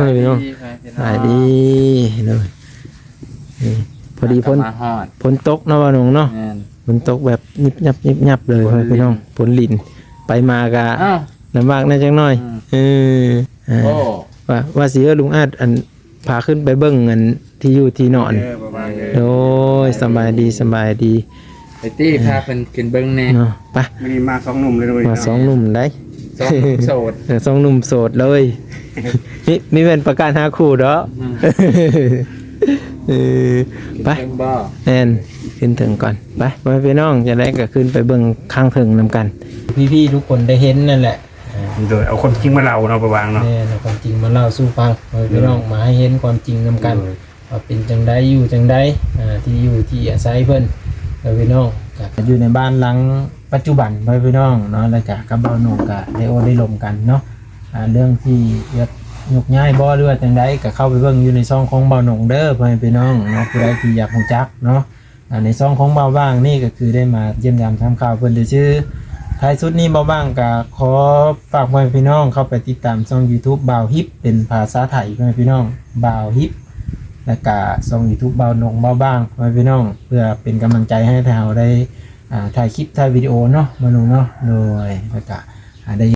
ເອີ ພີ່ນ້ອງ ສະບາຍດີພີ່ນ້ອງ ສະບາຍດີເນາະ. ນີ້ ພໍດີຝົນ ມາຮອດ ຝົນຕົກເນາະ ບ່າວໜຸ່ງເນາະ. ແມ່ນ ຝົນຕົກແບບຍິບຍັບຍິບຍັບເລີຍ ຝົນລິນ ພີ່ນ້ອງ ຝົນລິນ ໄປມາກະ ອ້າວ ລຳບາກແດ່ຈັກໜ້ອຍ. ອືມ ເອີ ອ່າ ໂອ້ ວ່າ ວ່າຊິເອີ້ນລຸງອາດ ອັນ ພາຂຶ້ນໄປເບິ່ງ ອັນ ທີ່ຢູ່ທີ່ນອນ. ເດີ ບໍ່ວ່າເດີ ໂດຍ ສະບາຍດີ ສະບາຍດີ. ໄປຕິ ເອີ ພາເພິ່ນຂຶ້ນເບິ່ງແດ່ເນາະ. ໄປ ມື້ນີ້ມາສອງໜຸ່ມເລີຍເວີຍ ມາສອງໜຸ່ມໄດ໋ ສອງໜຸ່ມໂສດ. ເອີ ສອງໜຸ່ມໂສດເລີຍ. ມີ ມີແມ່ນປະກາດຫາຄູ່ດອກ. ອືມ ເອີ ໄປ ຂຶ້ນເທິງບໍ່? ແມ່ນ ຂຶ້ນເທິງກ່ອນ. ໄປ ພໍ່ແມ່ພີ່ນ້ອງ ຈັ່ງໃດກໍຂຶ້ນໄປເບິ່ງຂ້າງເທິງນຳກັນ. ພີ່ໆທຸກຄົນໄດ້ເຫັນນັ້ນແຫຼະ. ອ່າ ໂດຍ ເອົາຄວາມຈິງມາເລົ່າເນາະ ປະຫວ່າງເນາະ. ແມ່ນ ເອົາຄວາມຈິງມາເລົ່າສູ່ຟັງ ພໍ່ແມ່ພີ່ນ້ອງ ເອີ ມາໃຫ້ເຫັນຄວາມຈິງນຳກັນ. ໂດຍ ວ່າເປັນຈັ່ງໃດ ຢູ່ຈັ່ງໃດ ອ່າ ທີ່ຢູ່ທີ່ອາໄສເພິ່ນ ພໍ່ແມ່ພີ່ນ້ອງ ກະຢູ່ໃນບ້ານຫຼັງປັດຈຸບັນ ພໍ່ແມ່ພີ່ນ້ອງເນາະ. ແລ້ວກະກັບບ່າວໜຸ່ງກະໄດ້ໂອ້ໄດ້ລົມກັນເນາະ ອ່າ ເລື່ອງທີ່ຢາກຍົກຍ້າຍບໍ່ ຫຼືວ່າຈັ່ງໃດ ກະເຂົ້າໄປເບິ່ງຢູ່ໃນຊ່ອງຂອງບ່າວໜຸ່ງເດີ ພໍ່ແມ່ພີ່ນ້ອງເນາະ. ຜູ້ໃດທີ່ຢາກຮູ້ຈັກເນາະ ອ່າ ໃນຊ່ອງຂອງບ່າວຫວ່າງນີ້ ກໍຄືໄດ້ມາຢ້ຽມຢາມຖາມຂ່າວເພິ່ນຊື່ໆ. ທ້າຍສຸດນີ້ບ່າວຫວ່າງກໍຂໍຝາກພໍ່ແມ່ພີ່ນ້ອງເຂົ້າໄປຕິດຕາມຊ່ອງຢູທູບບ່າວຮິບ ເປັນພາສາໄທ ພໍ່ແມ່ພີ່ນ້ອງ ບ່າວຣິບ ແລ້ວກະຊ່ອງຢູທູບບ່າວໜຸ່ງ ບ່າວຫວ່າງ ພໍ່ແມ່ພີ່ນ້ອງ ເພື່ອເປັນກຳລັງໃຈໃຫ້ເຮົາໄດ້ ອ່າ ຖ່າຍຄລິບ ຖ່າຍວິດີໂອເນາະ ບ່າວໜຸ່ງເນາະ. ໂດຍ ແລ້ວກະ ອ່າ ໄດ້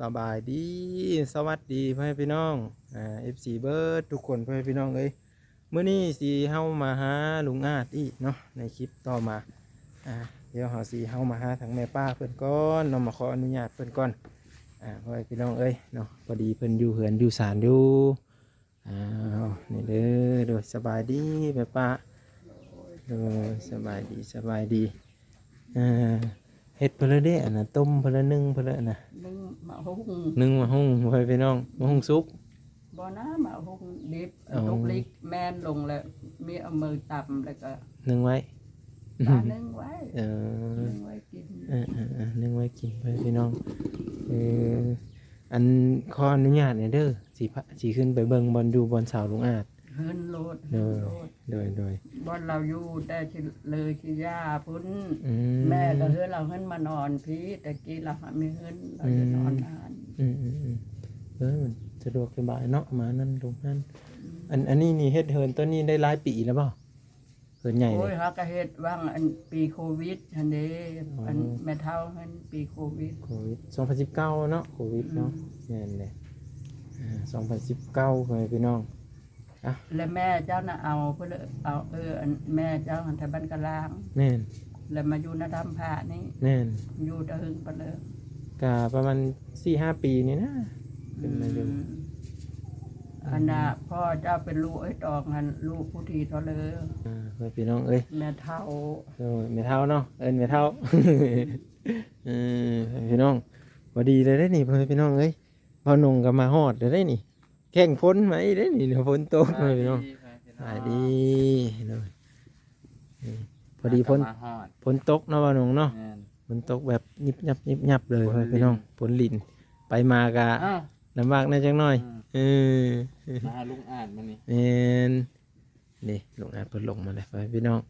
ສະບາຍດີ ສະຫວັດດີ ພໍ່ແມ່ພີ່ນ້ອງ ອ່າ ເອັຟຊີ ເບິດທຸກຄົນ ພໍ່ແມ່ພີ່ນ້ອງເອີຍ. ມື້ນີ້ຊິເຮົາມາຫາລຸງອາດອີກເນາະ ໃນຄລິບຕໍ່ມາ. ອ່າ ດຽວເຮົາຊິເຮົາມາຫາທາງແມ່ປ້າເພິ່ນກ່ອນເນາະ ມາຂໍອະນຸຍາດເພິ່ນກ່ອນ ອ່າ ພໍ່ແມ່ພີ່ນ້ອງເອີຍເນາະ. ພໍດີເພິ່ນຢູ່ເຮືອນຢູ່ຊານຢູ່. ອ້າວ ນີ້ເດີ ໂດຍ ສະບາຍດີແມ່ປ້າ. ໂດຍ ສະບາຍດີ ສະບາຍດີ. ອ່າ ເຮັດເພິ່ນລະເດ້ ອັນນ່າ ຕົ້ມເພິ່ນລະ ໜຶ້ງເພິ່ນລະ ອັນນ່າ ໜຶ້ງໝາກຫຸ່ງ ໜຶ້ງໝາກຫຸ່ງ ພໍ່ແມ່ພີ່ນ້ອງ ໝາກຫຸ່ງສຸກ. ບໍ່ນະ ໝາກຫຸ່ງດິບ. ອໍ ຕຸກລິກແມ່ນລົງແລ້ວ ມີເອົາມືຕຳ ແລ້ວກໍໜຶ້ງໄວ້ ຕາໜຶ້ງໄວ້. ເອີ ໜຶ້ງໄວ້ກິນ ເອີໆໆ ໜຶ້ງໄວ້ກິນ ພໍ່ແມ່ພີ່ນ້ອງ. ເອີ ອັນ ຂໍອະນຸຍາດແດ່ເດີ ຊິພາ ຊິຂຶ້ນໄປເບິ່ງບ່ອນຢູ່ບ່ອນເຊົາລຸງອາດ. ເຮືອນໂລດ ໂດຍ ເຮືອນໂລດ ໂດຍ ໂດຍ ບ່ອນລາວຢູ່ແຕ່ທີ່ເລີຍທີ່ຢາພຸ້ນ. ອືມ ແມ່ກໍເຮືອນລາວ ເຮືອນມານອນພີ້ ແຕ່ກີ້ລາວຫາມີເຮືອນ ລາວຢູ່ນອນຫັ້ນ. ອືມ ອືມ ອືມ ເອີ ມັນສະດວກສະບາຍເນາະ ມານັ້ນລົງຫັ້ນ. ອືມ ອັນ ອັນນີ້ນີ້ເຮັດເຮືອນຕົວນີ້ໄດ້ຫຼາຍປີແລ້ວບໍ່? ເຮືອນໃຫຍ່ນີ້ ໂອ້ຍ ເຮົາກໍເຮັດຫວ່າງອັນປີໂຄວິດຫັ້ນເດ້. ອໍ ອັນແມ່ເຖົ້າຫັ້ນປີໂຄວິດ ໂຄວິດ ສອງພັນສິບເກົ້າເນາະ ໂຄວິດເນາະ. ອືມ ແມ່ນເດ້ ອ່າ ສອງພັນສິບເກົ້າ ພໍ່ແມ່ພີ່ນ້ອງ. ອ່ະ ແລະແມ່ເຈົ້ານະເອົາເພິ່ນ ເອົາ ເອີ ອັນແມ່ເຈົ້າຫັ້ນໄທບ້ານກະລາງ. ແມ່ນ ແລະມາຢູ່ນະດຳພະນີ້. ແມ່ນ ຢູ່ແຕ່ຫຶງປານໃດ? ກະປະມານສີ່ຫ້າປີນີ້ນະ ເພິ່ນມາຢູ່. ອືມ ອັນນ່າ ພໍ່ເຈົ້າເປັນລູກເອີຍຕອງຫັ້ນ ລູກຜູ້ທີເທົ່າເລີ. ອ່າ ພໍ່ແມ່ພີ່ນ້ອງເອີຍ ແມ່ເຖົ້າ. ໂດຍ ແມ່ເຖົ້າເນາະ ເອີ້ນແມ່ເຖົ້າ. ເອີ ພີ່ນ້ອງ ພໍດີເລີຍເດ້ນີ້ ພໍ່ແມ່ພີ່ນ້ອງເອີຍ ບ່າວໜຸ່ງກໍມາຮອດແລ້ວເດ້ນີ້. ແຂ່ງຝົນມາອີກເດ້ນີ້ ຝົນຕົກ ສະບາຍດີ ພີ່ນ້ອງ ສະບາຍດີ. ໂດຍ ນີ້ ພໍດີຝົນ ມາຮອດ ຝົນຕົກເນາະ ບ່າວໜຸ່ງເນາະ. ແມ່ນ ຝົນຕົກແບບຍິບຍັບຍິບຍັບເລີຍ ຝົນລິນ ພີ່ນ້ອງ ຝົນລິນ ໄປມາກະ ອ້າວ ລຳບາກແດ່ຈັກໜ້ອຍ. ອືມ ເອີ ມາຫາລຸງອາດມື້ນີ້. ແມ່ນ ນີ້ ລຸງອາດເພິ່ນລົງມາແລ້ວ ພີ່ນ້ອງ.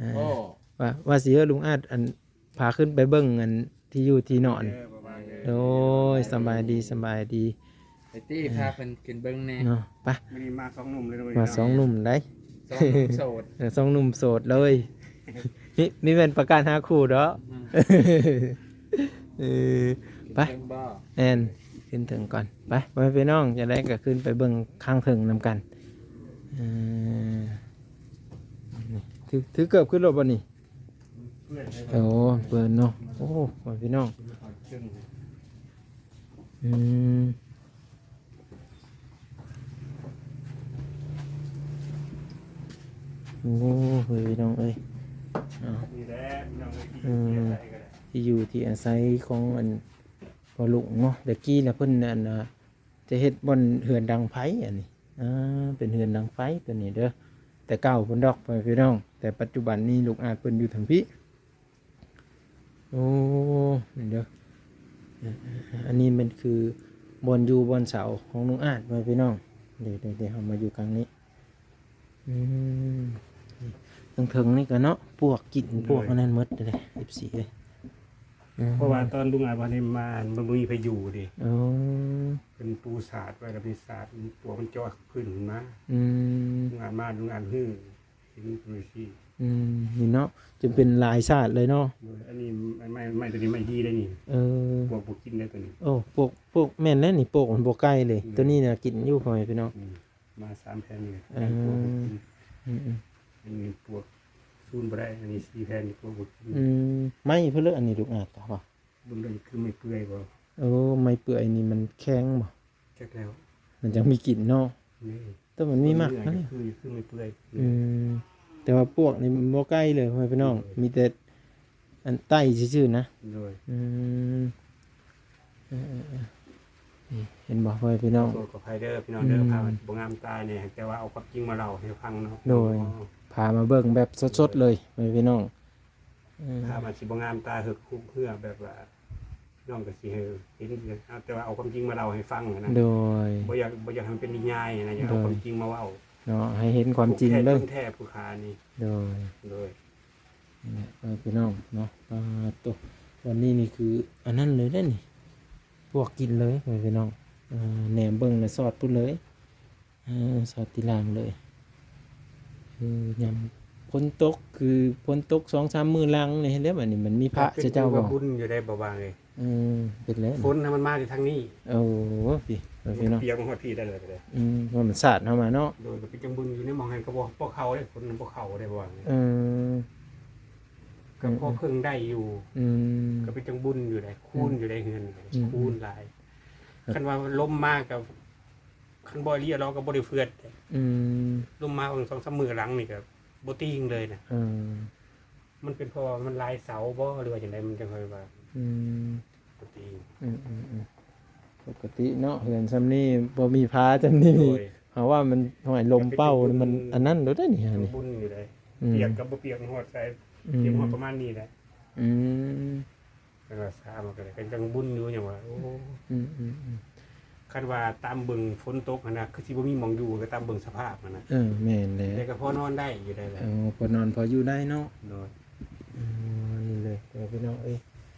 ອ່າ ໂອ້ ວ່າ ວ່າຊິເອີ້ນລຸງອາດ ອັນ ພາຂຶ້ນໄປເບິ່ງ ອັນ ທີ່ຢູ່ທີ່ນອນ. ເດີ ບໍ່ວ່າເດີ ໂດຍ ສະບາຍດີ ສະບາຍດີ. ໄປຕິ ເອີ ພາເພິ່ນຂຶ້ນເບິ່ງແດ່ເນາະ. ໄປ ມື້ນີ້ມາສອງໜຸ່ມເລີຍເວີຍ ມາສອງໜຸ່ມໄດ໋ ສອງໜຸ່ມໂສດ. ເອີ ສອງໜຸ່ມໂສດເລີຍ. ມີ ມີແມ່ນປະກາດຫາຄູ່ດອກ. ອືມ ເອີ ໄປ ຂຶ້ນເທິງບໍ່? ແມ່ນ ຂຶ້ນເທິງກ່ອນ. ໄປ ພໍ່ແມ່ພີ່ນ້ອງ ຈັ່ງໃດກໍຂຶ້ນໄປເບິ່ງຂ້າງເທິງນຳກັນ. ເອີ ຖື ຖືເກີບຂຶ້ນລົດບໍ່ນີ້? ໂອ້ ເປີນເນາະ. ໂອ້ ພໍ່ແມ່ພີ່ນ້ອງ ອືມ ໂອ້ ພໍ່ແມ່ພີ່ນ້ອງເອີຍ ເນາະ. ນີ້ແຫຼະພີ່ນ້ອງເອີຍ ທີ່ຢູ່ທີ່ອາໄສກໍໄດ້ ທີ່ຢູ່ທີ່ອາໄສຂອງອັນພໍ່ລຸງເນາະ. ແຕ່ກີ້ນະເພິ່ນອັນ ຈະເຮັດບ່ອນເຮືອນດັງໄຟອັນນີ້. ອ່າ ເປັນເຮືອນດັງໄຟຕົວນີ້ເດີ ແຕ່ເກົ່າພຸ້ນດອກ ພໍ່ແມ່ພີ່ນ້ອງ. ແຕ່ປັດຈຸບັນນີ້ລຸງອາດເພິ່ນຢູ່ທາງພີ້. ໂອ້ ນີ້ເດີ ອັນນີ້ແມ່ນຄືບ່ອນຢູ່ບ່ອນເຊົາຂອງລຸງອາດ ພໍ່ແມ່ພີ່ນ້ອງ. ເດ ເດ ເດ ເຮົາມາຢູ່ກາງນີ້. ອືມ ເທິງໆນີ້ກໍເນາະ ປວກກິນ ໂດຍ ປວກອັນນັ້ນໝົດເດ້ ເອັຟຊີເອີຍ. ອືມ ເພາະວ່າຕອນລຸງອາດບໍ່ໄດ້ມາ ມັນບໍ່ມີໃຜຢູ່ເດ້. ອໍ ເພິ່ນປູສາດໄວ້ ແລ້ວມີສາດ ປວກມັນເຈາະພື້ນຂຶ້ນມາ. ອືມ ລຸງອາດມາ ລຸງອາດຮື້ ເຫັນເປັນຈັ່ງຊີ້. ອືມ ນີ້ເນາະ ຈົນເປັນຫຼາຍສາດເລີຍເນາະ. ໂດຍ ອັນນີ້ໄມ້ ໄມ້ ໄມ້ຕົວນີ້ໄມ້ດີເດ້ນີ້. ເອີ ປວກບໍ່ກິນໄດ້ຕົວນີ້. ໂອ້ ປວກ ປວກ ແມ່ນແລ້ວນີ້ ປວກມັນບໍ່ໃກ້ເລີຍ. ໂດຍ ຕົວນີ້ນະກິນຢູ່ ພໍ່ແມ່ພີ່ນ້ອງ. ອືມ ມາສາມແຜ່ນນີ້ ເອີ ແມ່ນປວກບໍ່ກິນ. ອືມໆ ອັນນີ້ປວກສູນບໍ່ໄດ້ ອັນນີ້ສີ່ແຜ່ນນີ້ປວກບໍ່ກິນ. ອືມ ໄມ້ເພິ່ນເລີ ອັນນີ້ລູກອາດກະວ່າ ເບິ່ງເບິ່ງຄືໄມ້ເປື່ອຍບໍ່? ໂອ້ ໄມ້ເປື່ອຍນີ້ມັນແຂງບໍ່? ຈັກແລ້ວ ມັນຈັ່ງມີກິ່ນເນາະ. ນີ້ ແຕ່ມັນມີໝາກນະນີ້ ຄື ຄືໄມ້ເປື່ອຍ. ອືມ ແຕ່ວ່າປວກນີ້ບໍ່ໃກ້ເລີຍ ພໍ່ແມ່ພີ່ນ້ອງ. ໂດຍ ມີແຕ່ອັນໄຕ້ຊື່ໆນະ. ໂດຍ ອືມ ເອີໆໆ ນີ້ເຫັນບໍ່ ພໍ່ແມ່ພີ່ນ້ອງ? ຂໍໂທດຂໍອະໄພເດີພີ່ນ້ອງເດີ. ອືມ ພາບມັນຊິບໍ່ງາມຕາແດ່ ແຕ່ວ່າເອົາຄວາມຈິງມາເລົ່າໃຫ້ຟັງເນາະ. ໂດຍ ພາມາເບິ່ງແບບສົດໆເລີຍ ພໍ່ແມ່ພີ່ນ້ອງ. ເອີ ພາບມັນຊິບໍ່ງາມຕາ ເຫິກຮຸເຮືອແບບວ່າ ພີ່ນ້ອງກໍຊິໃຫ້ເຫັນ ແຕ່ວ່າເອົາຄວາມຈິງມາເລົ່າໃຫ້ຟັງນະ. ໂດຍ ບໍ່ຢາກ ບໍ່ຢາກໃຫ້ມັນເປັນນິຍາຍນະ ຢາກເອົາ ໂດຍ ຄວາມຈິງມາເວົ້າເນາະ ໃຫ້ເຫັນຄວາມຈິງເລີຍ. ແທ້ທຸກຂານີ້. ໂດຍ ໂດຍ ນີ້ແຫຼະ ເອີ ພີ່ນ້ອງເນາະ. ປາດໂທ້ ວັນນີ້ນີ້ຄືອັນນັ້ນເລີຍເດ້ນີ້ ປວກກິນເລີຍ ເອີ ພີ່ນ້ອງ. ເອີ ແນມເບິ່ງລະສອດພຸ້ນເລີຍ. ເອີ ສອດທີ່ຫຼັງເລີຍ ຄືຍາມຝົນຕົກ ຄືຝົນຕົກສອງສາມມື້ຫຼັງນີ້ແຫຼະ. ບັດນີ້ມັນມີພະ ກໍເປັນ ເຈົ້າ ຖືວ່າບຸນຢູ່ໄດ໋ ບໍ່ວ່າເລີຍ. ເອີ ເປັນແລ້ວ ຝົນນະມັນມາແຕ່ທາງນີ້. ໂອ້ ພີ່ ເອີ ພີ່ນ້ອງ ປຽກມາຮອດພີ້ໄດ້ເລີຍກໍໄດ້. ອືມ ເພາະມັນສາດເຂົ້າມາເນາະ. ໂດຍ ກໍເປັນຈັ່ງບຸນຢູ່ໃນໝ່ອງຫັ້ນ ກໍບໍ່ ບໍ່ເຂົ້າເດ້ ຝົນບໍ່ເຂົ້າໄດ້ ບໍ່ວ່າເລີຍ. ເອີ ກໍພໍເພິ່ງໄດ້ຢູ່. ອືມ ກໍເປັນຈັ່ງບຸນຢູ່ໄດ໋ ຄູນຢູ່ໄດ໋ ເຮືອນ ອືມ ຄູນຫຼາຍ. ຄັນວ່າລົມມາກໍ ຄັນບໍ່ອີ່ຫຼີເຮົາກໍບໍ່ໄດ້ເຟືອດເດ້. ອືມ ລົມມາຫວ່າງສອງສາມມື້ຫຼັງນີ້ກໍບໍ່ຕິງເລີຍນະ. ເອີ ມັນເປັນເພາະວ່າມັນຫຼາຍເສົາບໍ່ ຫຼືວ່າຈັ່ງໃດ ມັນຈັ່ງຄ່ອຍວ່າ ອືມ ປົກກະຕິ. ອືມໆໆ ປົກກະຕິເນາະ ເຮືອນຊ່ຳນີ້ ບໍ່ມີຝາຊ່ຳນີ້. ໂດຍ ເຮົາວ່າມັນ ຫ້ອຍ ລົມເປົ່າ ມັນອັນນັ້ນໂລດເດ້ນີ້. ເປັນບຸນຢູ່ເດ້. ອືມ ປຽກກໍບໍ່ປຽກຮອດໃສ. ອືມ ປຽກຮອດປະມານນີ້ແຫຼະ. ອືມ ຄັນວ່າຊາມັນກໍໄດ້ ກໍຍັງບຸນຢູ່ ຫຍັງວ່າ ໂອ້ ອືມໆໆ ຄັນວ່າຕາມເບິ່ງຝົນຕົກຫັ້ນນະ ຄືຊິບໍ່ມີໝ່ອງຢູ່ ກໍຕາມເບິ່ງສະພາບຫັ້ນນະ. ເອີ ແມ່ນແຫຼະ ແຕ່ກໍພໍນອນໄດ້ຢູ່ໄດ໋ແຫຼະ. ເອີ ພໍນອນພໍຢູ່ໄດ້ເນາະ. ໂດຍ ອືມ ນີ້ເລີຍ ເອີ ພີ່ນ້ອງເອີຍ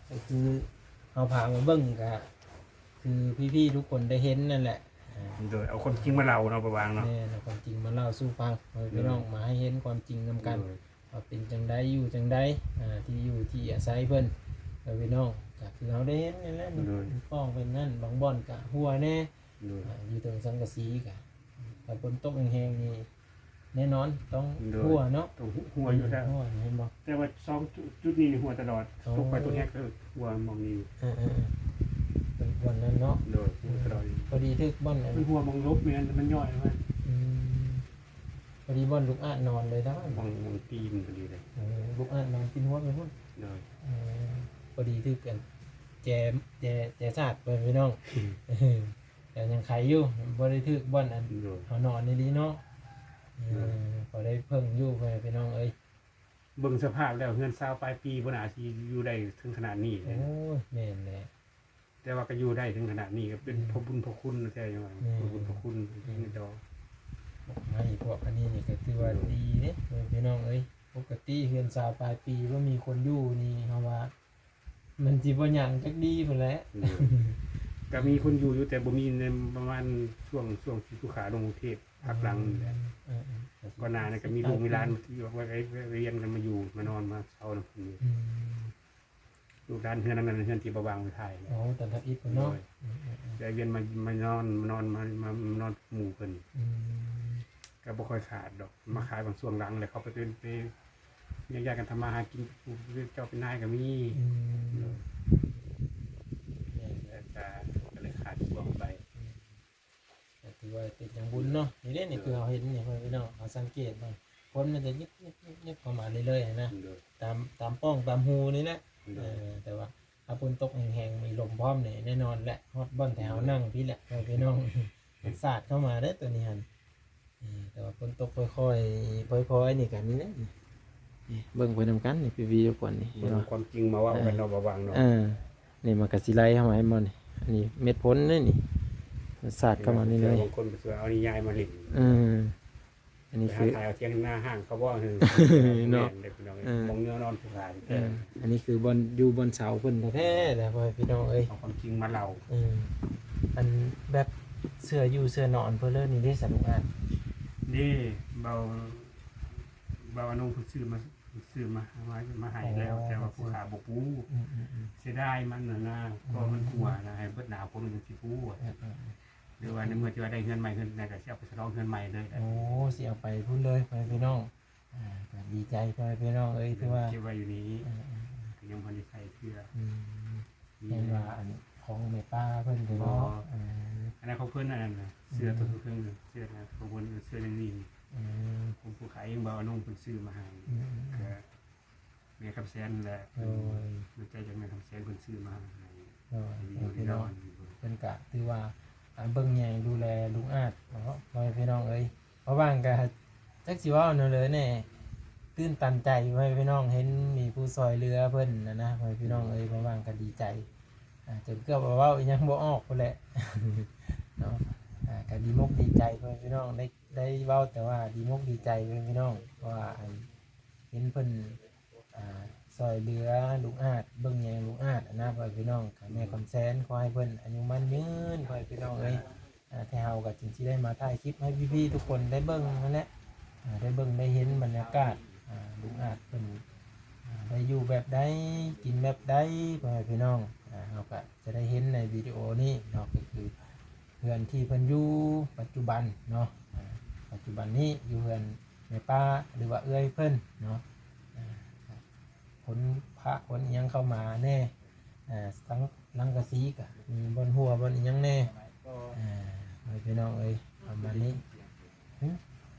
ກໍຄືເຮົາພາມາເບິ່ງ ກໍຄືພີ່ໆທຸກຄົນໄດ້ເຫັນນັ້ນແຫຼະ. ອ່າ ໂດຍ ເອົາຄວາມຈິງມາເລົ່າເນາະ ປະຫວ່າງເນາະ. ແມ່ນ ເອົາຄວາມຈິງມາເລົ່າສູ່ຟັງ ໃຫ້ພີ່ນ້ອງ ໂດຍ ມາໃຫ້ເຫັນຄວາມຈິງນຳກັນ. ໂດຍ ວ່າເປັນຈັ່ງໃດ ຢູ່ຈັ່ງໃດ ອ່າ ທີ່ຢູ່ທີ່ອາໄສເພິ່ນ ເອີ ພີ່ນ້ອງ ກໍຄືເຮົາໄດ້ເຫັນນີ້ແຫຼະ. ໂດຍ ເປັນປ່ອງເປັນນັ້ນ ບາງບ່ອນກໍຮົ່ວແດ່. ໂດຍ ອ່າ ຢູ່ເທິງສັງກະສີກໍ ຖ້າຝົນຕົກແຮງໆນີ້ ແນ່ນອນຕ້ອງ ໂດຍ ຮົ່ວເນາະ. ຕ້ອງຮົ່ວຢູ່ແລ້ວ ຮົ່ວ ເຫັນບໍ່? ແຕ່ວ່າສອງຈຸດນີ້ຮົ່ວຕະຫຼອດ. ອໍ ຕົກໄປຕົກແຮງກໍຮົ່ວໝ່ອງນີ້. ເອີໆໆ ບ່ອນນັ້ນເນາະ. ໂດຍ ຮົ່ວຕະຫຼອດ. ພໍດີຖືກບ່ອນ ມັນຮົ່ວໝ່ອງຫຼົບແມ່ນ ມັນຍ້ອຍມາ. ອືມ ພໍດີບ່ອນລູກອາດນອນເລີຍເນາະ ໝ່ອງ ໝ່ອງຕີນພໍດີເລີຍ. ເອີ ລູກອາດນອນຕີນຫົວໄປພຸ້ນ. ໂດຍ ເອີ ພໍດີຖືກກັນ ແຈ ແຈ ແຈສາດໄປພີ່ນ້ອງ. ອືມ ແຕ່ຍັງໄຄຢູ່ ບໍ່ໄດ້ຖືກບ່ອນອັນ ໂດຍ ເຮົານອນອີ່ຫຼີເນາະ. ເອີ ໂດຍ ພໍໄດ້ເພິ່ງຢູ່ ພໍ່ແມ່ພີ່ນ້ອງເອີຍ. ເບິ່ງສະພາບແລ້ວ ເຮືອນຊາວປາຍປີບໍ່ໜ້າຊິຢູ່ໄດ້ເຖິງຂະໜາດນີ້ເລີຍ. ໂອ້ຍ ແມ່ນແຫຼະ. ແຕ່ວ່າກໍຢູ່ໄດ້ເຖິງຂະໜາດນີ້ ກໍເປັນ ອືມ ເພາະບຸນເພາະຄຸນແທ້. ແມ່ນ ເພາະບຸນເພາະຄຸນ ແມ່ນ ເຈົ້າ ໄມ້ພວກອັນນີ້ນີ້ກໍຖືວ່າ ໂດຍ ດີເດ້ ພໍ່ແມ່ພີ່ນ້ອງເອີຍ. ປົກກະຕິເຮືອນຊາວປາຍປີບໍ່ມີຄົນຢູ່ນີ້ ເຮົາວ່າມັນຊິບໍ່ຫຍັງຈັກດີພຸ້ນແຫຼະ. ໂດຍ ກໍມີຄົນຢູ່ຢູ່ ແຕ່ບໍ່ມີໃນປະມານຊ່ວງ ຊ່ວງທີ່ສຸຂາລົງກຸງເທບພັກຫຼັງນີ້ແຫຼະ. ອືມ ເອີໆ ກ່ອນໜ້ານັ້ນກໍມີລູກມີຫຼານ ແຕ່ ມາຢູ່ ມາ ມາ ມາຮຽນກັນ ມາຢູ່ມານອນມາເຊົານຳເພິ່ນຢູ່. ອືມ ລູກຫຼານເຮືອນອັນນັ້ນ ເຮືອນທີ່ບ່າວຫວ່າງໄປຖ່າຍ. ໂອ້ ຕອນທຳອິດພຸ້ນເນາະ. ໂດຍ ອືມໆໆ ແຕ່ວຽນມາ ມານອນ ມານອນ ມາ ມາ ມານອນໝູ່ເພິ່ນ. ອືມ ກໍບໍ່ຄ່ອຍຂາດດອກ ມາຂາຍບາງຊ່ວງຫຼັງ ແລ້ວເຂົາໄປເປັນ ໄປແຍກຍ້າຍກັນທຳມາຫາກິນ ເຈົ້າເປັນນາຍກໍມີ. ອືມ ໂດຍ ແມ່ນ ແລ້ວກໍ ກໍເລີຍຂາດຊ່ວງໄປ. ອືມ ກໍຖືວ່າເປັນຫຍັງບຸນເນາະ. ນີ້ເດ້ ນີ້ຄືເຮົາເຫັນນີ້ ພີ່ນ້ອງ ເຮົາສັງເກດເບິ່ງ ຝົນມັນຈະຍິບໆໆໆເຂົ້າມາເລື້ອຍໆນະ. ໂດຍ ຕາມ ຕາມປ່ອງຕາມຮູນີ້ແຫຼະ. ໂດຍ ເອີ ແຕ່ວ່າຖ້າຝົນຕົກແຮງໆ ມີລົມພ້ອມນີ້ ແນ່ນອນແຫຼະ ຮອດບ່ອນທີ່ເຮົາ ໂດຍ ນັ່ງພີ້ແຫຼະ ພີ່ນ້ອງ. ມັນສາດເຂົ້າມາເດ້ ໂຕນີ້ຫັ້ນ. ເອີ ແຕ່ວ່າຝົນຕົກຄ່ອຍໆ ຄ່ອຍໆນີ້ກໍນີ້ແຫຼະ. ນີ້ເບິ່ງໄປນຳກັນນີ້ ພີ່ໆທຸກຄົນນີ້ ເບິ່ງຄວາມຈິງມາເວົ້າກັນເນາະ ເອີ ບ່າວຫວ່າງເນາະ. ເອີ ນີ້ມັນກໍຊິໄຫຼເຂົ້າມາ ເຫັນບໍ່ນີ້? ອັນນີ້ເມັດຝົນເດ້ນີ້ ສາດເຂົ້າມານີ້ເລີຍ. ບາງຄົນກໍຊິວ່າເອົານິຍາຍມາຫຼິ້ນ. ເອີ ອັນນີ້ຄື ໄປຫາຖ່າຍເອົາຖຽງນາຮ້າງເຂົາບໍ່? ເນາະ ແມ່ນເດ້ພີ່ນ້ອງເອີຍ ເອີ ບ່ອນຢູ່ນອນຜູ້ຂາຍ ເອີ ເອີ ອັນນີ້ຄືບ່ອນຢູ່ບ່ອນເຊົາເພິ່ນແທ້ໆ ນະ ພໍ່ແມ່ພີ່ນ້ອງເອີຍ ເອົາຄວາມຈິງມາເລົ່າ ເອີ ອັນແບບເສື່ອຢູ່ເສື່ອນອນເພິ່ນເລີຍນີ້ເດ້ ສະລຸງອາດ ນີ້ ເບົາ ເບົາອານຸເພິ່ນຊື້ມາ ຊື້ມາ ມາ ມາໃຫ້ແລ້ວ ອໍ ແຕ່ວ່າຜູ້ຂ້າບໍ່ປູ ອືມໆໆ ເສຍດາຍມັນຫັ້ນນະ ອືມ ເພາະມັນຮົ່ວນະ ໃຫ້ເບິດໜ້າຝົນມັນຈັ່ງຊິປູ ເອີໆໆ ຫຼືວ່າໃນເມື່ອທີ່ວ່າໄດ້ເຮືອນໃໝ່ ເຮືອນໃດກໍຊິເອົາໄປສະຫຼອງເຮືອນໃໝ່ເລີຍ ໂອ້ ຊິເອົາໄປພຸ້ນເລີຍ ພໍ່ແມ່ພີ່ນ້ອງ ອ່າ ກໍດີໃຈ ພໍ່ແມ່ພີ່ນ້ອງເອີຍ ຖືວ່າເກັບໄວ້ຢູ່ນີ້ ເອີໆໆ ກໍຍັງບໍ່ໄດ້ໃຊ້ເທື່ອ ອືມ ເຫັນວ່າອັນຂອງແມ່ປ້າເພິ່ນເນາະ ບໍ່ ເອີ ອັນນັ້ນຂອງເພິ່ນ ອັນນັ້ນນະ ເສື້ອ ອືມ ຕົວເທິງ ເສື້ອນະ ຂອງເພິ່ນ ເສື້ອຍັງມີ ອືມ ຂອງຜູ້ຂາຍເອງ ບ່າວອານົງເພິ່ນຊື້ມາໃຫ້ ອືມ ກໍແມ່ຄຳແສນແຫຼະ ໂດຍ ນ້ຳໃຈຈາກແມ່ຄຳແສນເພິ່ນຊື້ມາໃຫ້ ໂດຍ ໃຫ້ຢູ່ ເພິ່ນ ໃຫ້ນອນ ເພິ່ນກະຖືວ່າ ອ່າ ເບິ່ງແຍງດູແລລຸງອາດເນາະ ພໍ່ແມ່ພີ່ນ້ອງເອີຍ ເພາະວ່າກໍ ຈັກຊິເວົ້າແນວໃດແດ່ ຕື່ນຕັນໃຈ ພໍ່ແມ່ພີ່ນ້ອງ ເຫັນມີຜູ້ຊ່ອຍເຫຼືອເພິ່ນນະນະ ພໍ່ແມ່ພີ່ນ້ອງເອີຍ ເພາະວ່າກໍດີໃຈ ອ່າ ຈົນເກືອບວ່າເວົ້າອີ່ຫຍັງບໍ່ອອກພຸ້ນແຫຼະເນາະ ອ່າ ກໍດີມົກດີໃຈ ພໍ່ແມ່ພີ່ນ້ອງ ໄດ້ ໄດ້ເວົ້າແຕ່ວ່າດີມົກດີໃຈ ພໍ່ແມ່ພີ່ນ້ອງ ເພາະວ່າ ອັນ ເຫັນເພິ່ນ ອ່າ ຊ່ອຍເຫຼືອລຸງອາດ ເບິ່ງແຍງລຸງອາດນະ ພໍ່ແມ່ພີ່ນ້ອງ ກໍແມ່ຄຳແສນ ຂໍໃຫ້ເພິ່ນອາຍຸໝັ້ນຍືນ ພໍ່ແມ່ພີ່ນ້ອງເອີຍ ອ່າ ແທ້ເຮົາກໍຈຶ່ງຊິໄດ້ມາຖ່າຍຄລິບໃຫ້ພີ່ໆທຸກຄົນໄດ້ເບິ່ງຫັ້ນແຫຼະ ອ່າ ໄດ້ເບິ່ງໄດ້ເຫັນບັນຍາກາດ ອ່າ ລຸງອາດເພິ່ນ ອ່າ ໄດ້ຢູ່ແບບໃດ ກິນແບບໃດ ພໍ່ແມ່ພີ່ນ້ອງ ອ່າ ເຮົາກໍຈະໄດ້ເຫັນໃນວິດີໂອນີ້ເນາະ ກໍຄືເຮືອນທີ່ເພິ່ນຢູ່ປັດຈຸບັນເນາະ ອ່າ ປັດຈຸບັນນີ້ຢູ່ເຮືອນແມ່ປ້າ ຫຼືວ່າເອື້ອຍເພິ່ນເນາະ ອ່າ ຂົນພະຂົນອີ່ຫຍັງເຂົ້າມາແດ່ ອ່າ ສັງ ສັງກະສີກະມີບ່ອນຮົ່ວບ່ອນອີ່ຫຍັງແດ່ ອ່າ ພໍ່ແມ່ພີ່ນ້ອງເອີຍ ປະມານນີ້ ຫຶ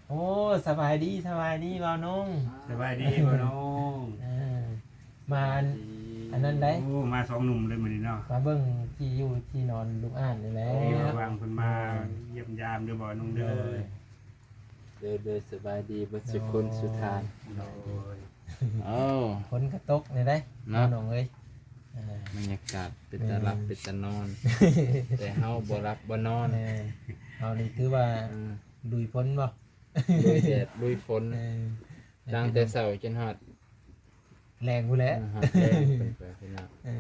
ໂອ້ ສະບາຍດີ ສະບາຍດີບ່າວນົງ ສະບາຍດີບ່າວນົງ ເອີ ມາອັນ ສະບາຍດີ ອັນນັ້ນໃດ ໂອ້ ມາສອງໜຸ່ມເລີຍມື້ນີ້ເນາະ ມາເບິ່ງທີ່ຢູ່ທີ່ນອນລຸງອາດນີ້ແຫຼະ ໂອ້ ຫວັງເພິ່ນມາຢ້ຽມຢາມເດີບ່າວນົງເດີ ໂດຍ ໂດຍ ໂດຍ ສະບາຍດີເບິດສຸຄົນ ໂດຍ ສຸທ່ານ ໂດຍ ເອົ້າ ຝົນກໍຕົກແດ່ໃດ ເນາະ ນ້ອງເອີຍ ອ່າ ບັນຍາກາດເປັນຕາຫຼັບ ແມ່ນ ເປັນຕານອນ ແຕ່ເຮົາບໍ່ຫຼັບບໍ່ນອນ ແມ່ນ ເຮົານີ້ຖືວ່າ ເອີ ລຸຍຝົນບໍ່ ລຸຍແດດລຸຍຝົນ ເອີ ຕັ້ງແຕ່ເຊົ້າຈົນຮອດແລງພຸ້ນແຫຼະ ເອີ ຮອດແລງເພິ່ນໄປພຸ້ນນະ ເອີ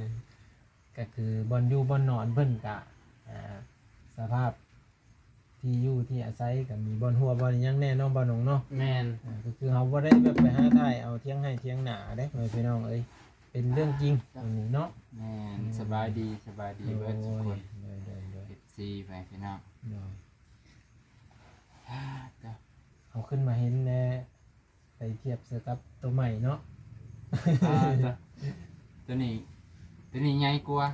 ກໍຄືບ່ອນຢູ່ບ່ອນນອນເພິ່ນກະ ອ່າ ສະພາບ ທີ່ຢູ່ທີ່ອາໄສກໍມີບ່ອນຮົ່ວບ່ອນອີ່ຫຍັງແດ່ເນາະ ບ່າວນົງເນາະ ແມ່ນ ອ່າ ກໍຄືເຮົາບໍ່ໄດ້ແບບໄປຫາຖ່າຍເອົາຖຽງໄຮ່ຖຽງນາເດ້ ພໍ່ແມ່ພີ່ນ້ອງເອີຍ ເປັນເລື່ອງຈິງອັນນີ້ເນາະ ແມ່ນ ອືມ ສະບາຍດີ ສະບາຍດີເບິດທຸກຄົນ ໂດຍ ໂດຍ ໂດຍ ເອັຟຊີ ພໍ່ແມ່ພີ່ນ້ອງ ໂດຍ ເຮົາຂຶ້ນມາເຫັນແດ່ ໄປທຽບໃສ່ກັບໂຕໃໝ່ເນາະ ອ່າ ໂຕ ໂຕນີ້ ໂຕນີ້ໃຫຍ່ກວ່າ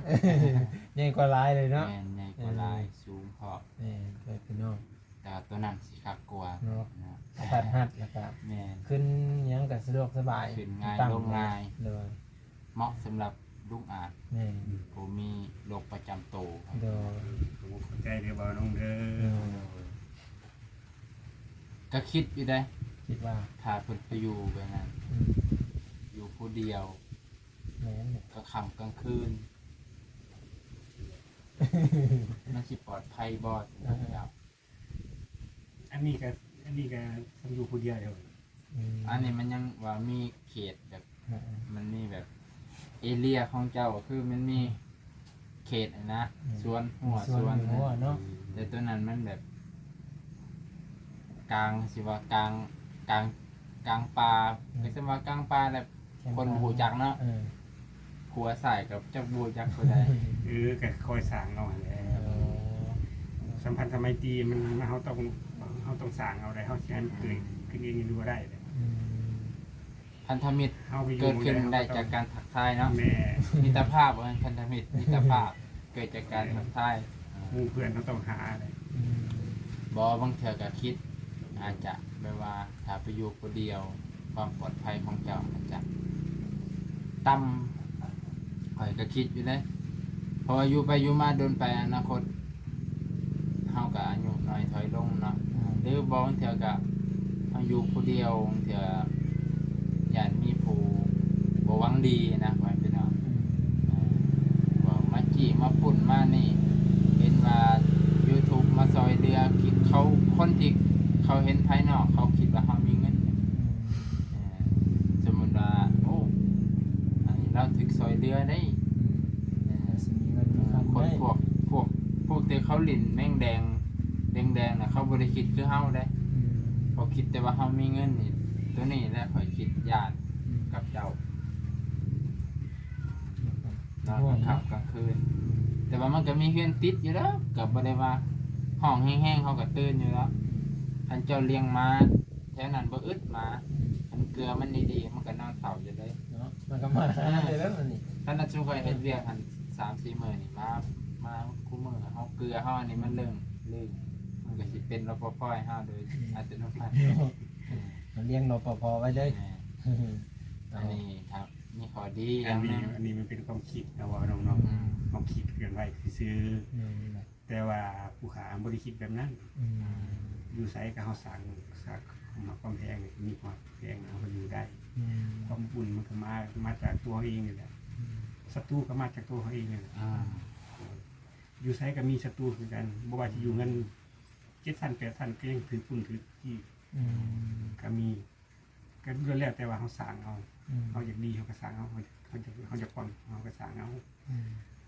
ໃຫຍ່ກວ່າຫຼາຍເລີຍເນາະ ແມ່ນ ໃຫຍ່ກວ່າຫຼາຍ ເອີ ສູງພ້ອມ ແມ່ນ ເພື່ອນພີ່ນ້ອງ ແຕ່ວ່າໂຕນັ້ນຊິຄັກກວ່າເນາະ ເນາະ ກະທັດຮັດ ແລ້ວກະ ແມ່ນ ຂຶ້ນຫຍັງກະສະດວກສະບາຍ ຂຶ້ນງ່າຍລົງງ່າຍ ໂດຍ ເໝາະສຳລັບລຸງອາດ ແມ່ນ ຜູ້ມີໂລກປະຈຳໂຕ ໂດຍ ໂອ້ ຂອບໃຈເດີບ່າວນົງເດີ ໂດຍ ກໍຄິດຢູ່ເດ້ ຄິດວ່າ ຖ້າເພິ່ນໄປຢູ່ແບບນັ້ນ ອືມ ຢູ່ຜູ້ດຽວ ແມ່ນ ກາງຄ່ຳກາງຄືນ ມັນຊິປອດໄພບໍ່? ເອີ ເຈົ້າ ອັນນີ້ກໍ ອັນນີ້ກໍ ຄັນຢູ່ຜູ້ດຽວເດີ ອືມ ອັນນີ້ມັນຍັງວ່າມີເຂດແບບ ເອີໆ ມັນມີແບບເອເລຍຂອງເຈົ້າ ຄືມັນມີເຂດຫັ້ນນະ ອືມ ສວນຮົ້ວ ມີສວນ ສວນ ມີຮົ້ວເນາະ ແຕ່ຕົວນັ້ນມັນແບບກາງ ຊິວ່າກາງ ກາງ ກາງປ່າ ອືມ ກໍຊິວ່າກາງປ່າແຫຼະ ແຄມ ຄົນບໍ່ຮູ້ຈັກເນາະ ເອີ ຂົວຊ້າຍກໍຈັກບໍ່ຈັກຜູ້ໃດ ເອີ ກໍຄ່ອຍສ້າງເອົາຫັ້ນແຫຼະ ອໍ ສຳພັນສະໄໝຕີມັນ ເຮົາຕ້ອງ ເຮົາຕ້ອງສ້າງເອົາໄດ໋ ເຮົາຊິໃຫ້ມັນເກີດຂຶ້ນເອງນີ້ບໍ່ໄດ້ເດ້ ອືມ ພັນທະມິດ ເຮົາໄປຢູ່ ເກີດຂຶ້ນໄດ້ຈາກການທັກທາຍເນາະ ແມ່ນ ມິດຕະພາບ ບໍ່ແມ່ນພັນທະມິດ ມິດຕະພາບ ເກີດຈາກການທັກທາຍ ໝູ່ເພື່ອນເຮົາຕ້ອງຫາເດ້ ອືມ ບໍ່ ບາງເທື່ອກໍຄິດ ອາດຈະແບບວ່າ ຖ້າໄປຢູ່ຜູ້ດຽວ ຄວາມປອດໄພຂອງເຈົ້າອາດຈະຕ່ຳ ຂ້ອຍກໍຄິດຢູ່ເດ້ ເພາະວ່າຢູ່ໄປຢູ່ມາດົນໄປ ອະນາຄົດເຮົາກໍອາຍຸນ້ອຍຖອຍລົງເນາະ ຫຼືບໍ່ ບາງເທື່ອກໍເຮົາຢູ່ຜູ້ດຽວ ບາງເທື່ອຢ້ານມີຜູ້ບໍ່ຫວັງດີນະ ວ່າພີ່ນ້ອງ ອືມ ເອີ ວ່າມາຈີ້ມາປຸ້ນມານີ້ ເຫັນວ່າຢູທູບມາຊ່ອຍເຫຼືອ ທີ່ເຂົາ ຄົນທີ່ເຂ ເຂົາເຫັນພາຍນອກ ເຂົາຄິດວ່າເຮົາມີເງິນ. ອືມ ເອີ ສົມມຸດວ່າ ໂອ້ ອັນນີ້ລາວຖືກຊ່ອຍເຫຼືອໄດ໋. ອືມ ເອີ ກໍຊິມີເງິນມີຄຳ ຄົນໄດ໋ ພວກ ພວກ ພວກທີ່ເຂົາຫຼິ້ນແມງແດງ ແດງໆນະ ເຂົາບໍ່ໄດ້ຄິດຄືເຮົາເດ້. ອືມ ເຂົາຄິດແຕ່ວ່າເຮົາມີເງິນນີ້ ໂຕນີ້ແຫຼະຂ້ອຍຄິດຢ້ານ ອືມ ກັບເຈົ້າ. ນອນກາງຄ່ຳກາງຄືນ ແຕ່ວ່າມັນກໍມີເຮືອນຕິດຢູ່ແລ້ວ ກໍບໍ່ໄດ້ວ່າຮ້ອງແຮງໆ ເຮົາກໍຕື່ນຢູ່ແລ້ວ. ຄັນເຈົ້າລ້ຽງໝາແຖວນັ້ນບໍ່ອຶດໝາ ອືມ ຄັນເກືອມັນດີໆ ມັນກໍນອນເຝົ້າຢູ່ເລີຍເນາະ. ມັນກໍມາຫາເລີຍແລ້ວນີ້ ຄັນວ່າຊຸມຂ້ອຍເຮັດວຽກຫັ້ນ ສາມສີ່ມື້ນີ້ ໝາ ມາຄູ່ມື້ ເຮົາເກືອເຮົາອັນນີ້ມັນເລີ່ມ ອືມ ເລີຍ ມັນກໍຊິເປັນ ລປພ ໃຫ້ເຮົາໂດຍ ອືມ ອັດຕະໂນມັດ. ເນາະ ເຮົາລ້ຽງ ລປພ ໄວ້ເລີຍ. ແມ່ນ ເນາະ ອັນນີ້ຖ້າ ມີຂໍ້ດີຢ່າງໜຶ່ງ ອັນນີ້ມັນເປັນຄວາມຄິດນະ ເວົ້ານ້ອງເນາະ. ອືມ ຄວາມຄິດເຄື່ອນໄຫວຊື່ໆ ແມ່ນແຫຼະ ແຕ່ວ່າຜູ້ຂ້າບໍ່ໄດ້ຄິດແບບນັ້ນ. ອືມ ຢູ່ໃສກໍເຮົາສ້າງ ສ້າງຄວາມຮັກຄວາມແພງ ມີຄວາມຮັກຄວາມແພງ ເຮົາກໍຢູ່ໄດ້. ອືມ ຄວາມອຸ່ນມັນກໍມາ ມາຈາກຕົວເຮົາເອງນີ້ແຫຼະ. ອືມ ສັດຕູກໍມາຈາກຕົວເຮົາເອງນີ້ແຫຼະ. ອືມ ຢູ່ໃສກໍມີສັດຕູຄືກັນ ບໍ່ວ່າຊິຢູ່ເຮືອນເຈັດຊັ້ນແປດຊັ້ນ ກໍຍັງຖືກຝຸ່ນຖືກຈີ້. ອືມ ກໍມີ ກໍລ້ວນແລ້ວແຕ່ວ່າເຮົາສ້າງເອົາ. ອືມ ເຮົາຢາກດີເຮົາກໍສ້າງເອົາ ເຮົາ ເຮົາຢາກ ເຮົາຢາກກວ້າງເຮົາກໍສ້າງເອົາ. ອືມ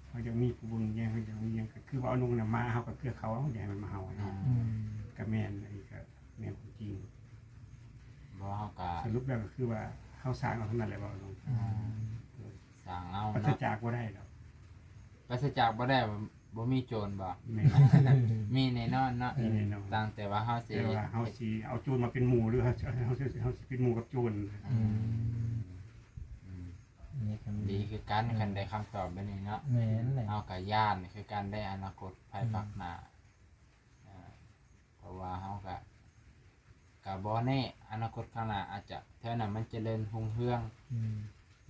ເຮົາຢາກມີຜູ້ເບິ່ງຫຍັງ ເຮົາຢາກມີຫຍັງ ກໍຄືວ່າເອົານົງນະມາ ເຮົາກໍເກືອເຂົາເອົາ ຢາກໃຫ້ມັນມາເຮົາເນາະ. ອືມ ກໍແມ່ນ ອັນນີ້ກໍແມ່ນຄວາມຈິງ. ບໍ່ ເຮົາກໍ ສະຫຼຸບແລ້ວກໍຄືວ່າເຮົາສ້າງເອົາທັງນັ້ນແຫຼະ ເວົ້າເນາະ. ອືມ ເອີ ສ້າງເອົາ ປາສະຈາກບໍ່ໄດ້ດອກ. ປາສະຈາກບໍ່ໄດ້ ບໍ່ມີໂຈນບໍ່? ແມ່ນ ມີແນ່ນອນເນາະ. ມີແນ່ນອນ ຕ່າງແຕ່ວ່າເຮົາຊິ ແຕ່ວ່າເຮົາຊິເອົາໂຈນມາເປັນໝູ່ ຫຼືເຮົາ ເຮົາ ເຮົາຊິເປັນໝູ່ກັບໂຈນ. ອືມ ອືມ ນີ້ກໍມີ ດີຄືກັນ ເອີ ຄັນໄດ້ຄຳຕອບແບບນີ້ເນາະ. ແມ່ນແຫຼະ ເຮົາກໍຢ້ານຄືກັນໄດ໋ ອະນາຄົດພາຍ ອືມ ພາກໜ້າ. ເອີ ເພາະວ່າເຮົາກະ ກະບໍ່ແນ່ ອະນາຄົດຂ້າງໜ້າອາດຈະ ແຖວນັ້ນມັນຈະເລີນຮຸ່ງເຮືອງ. ອືມ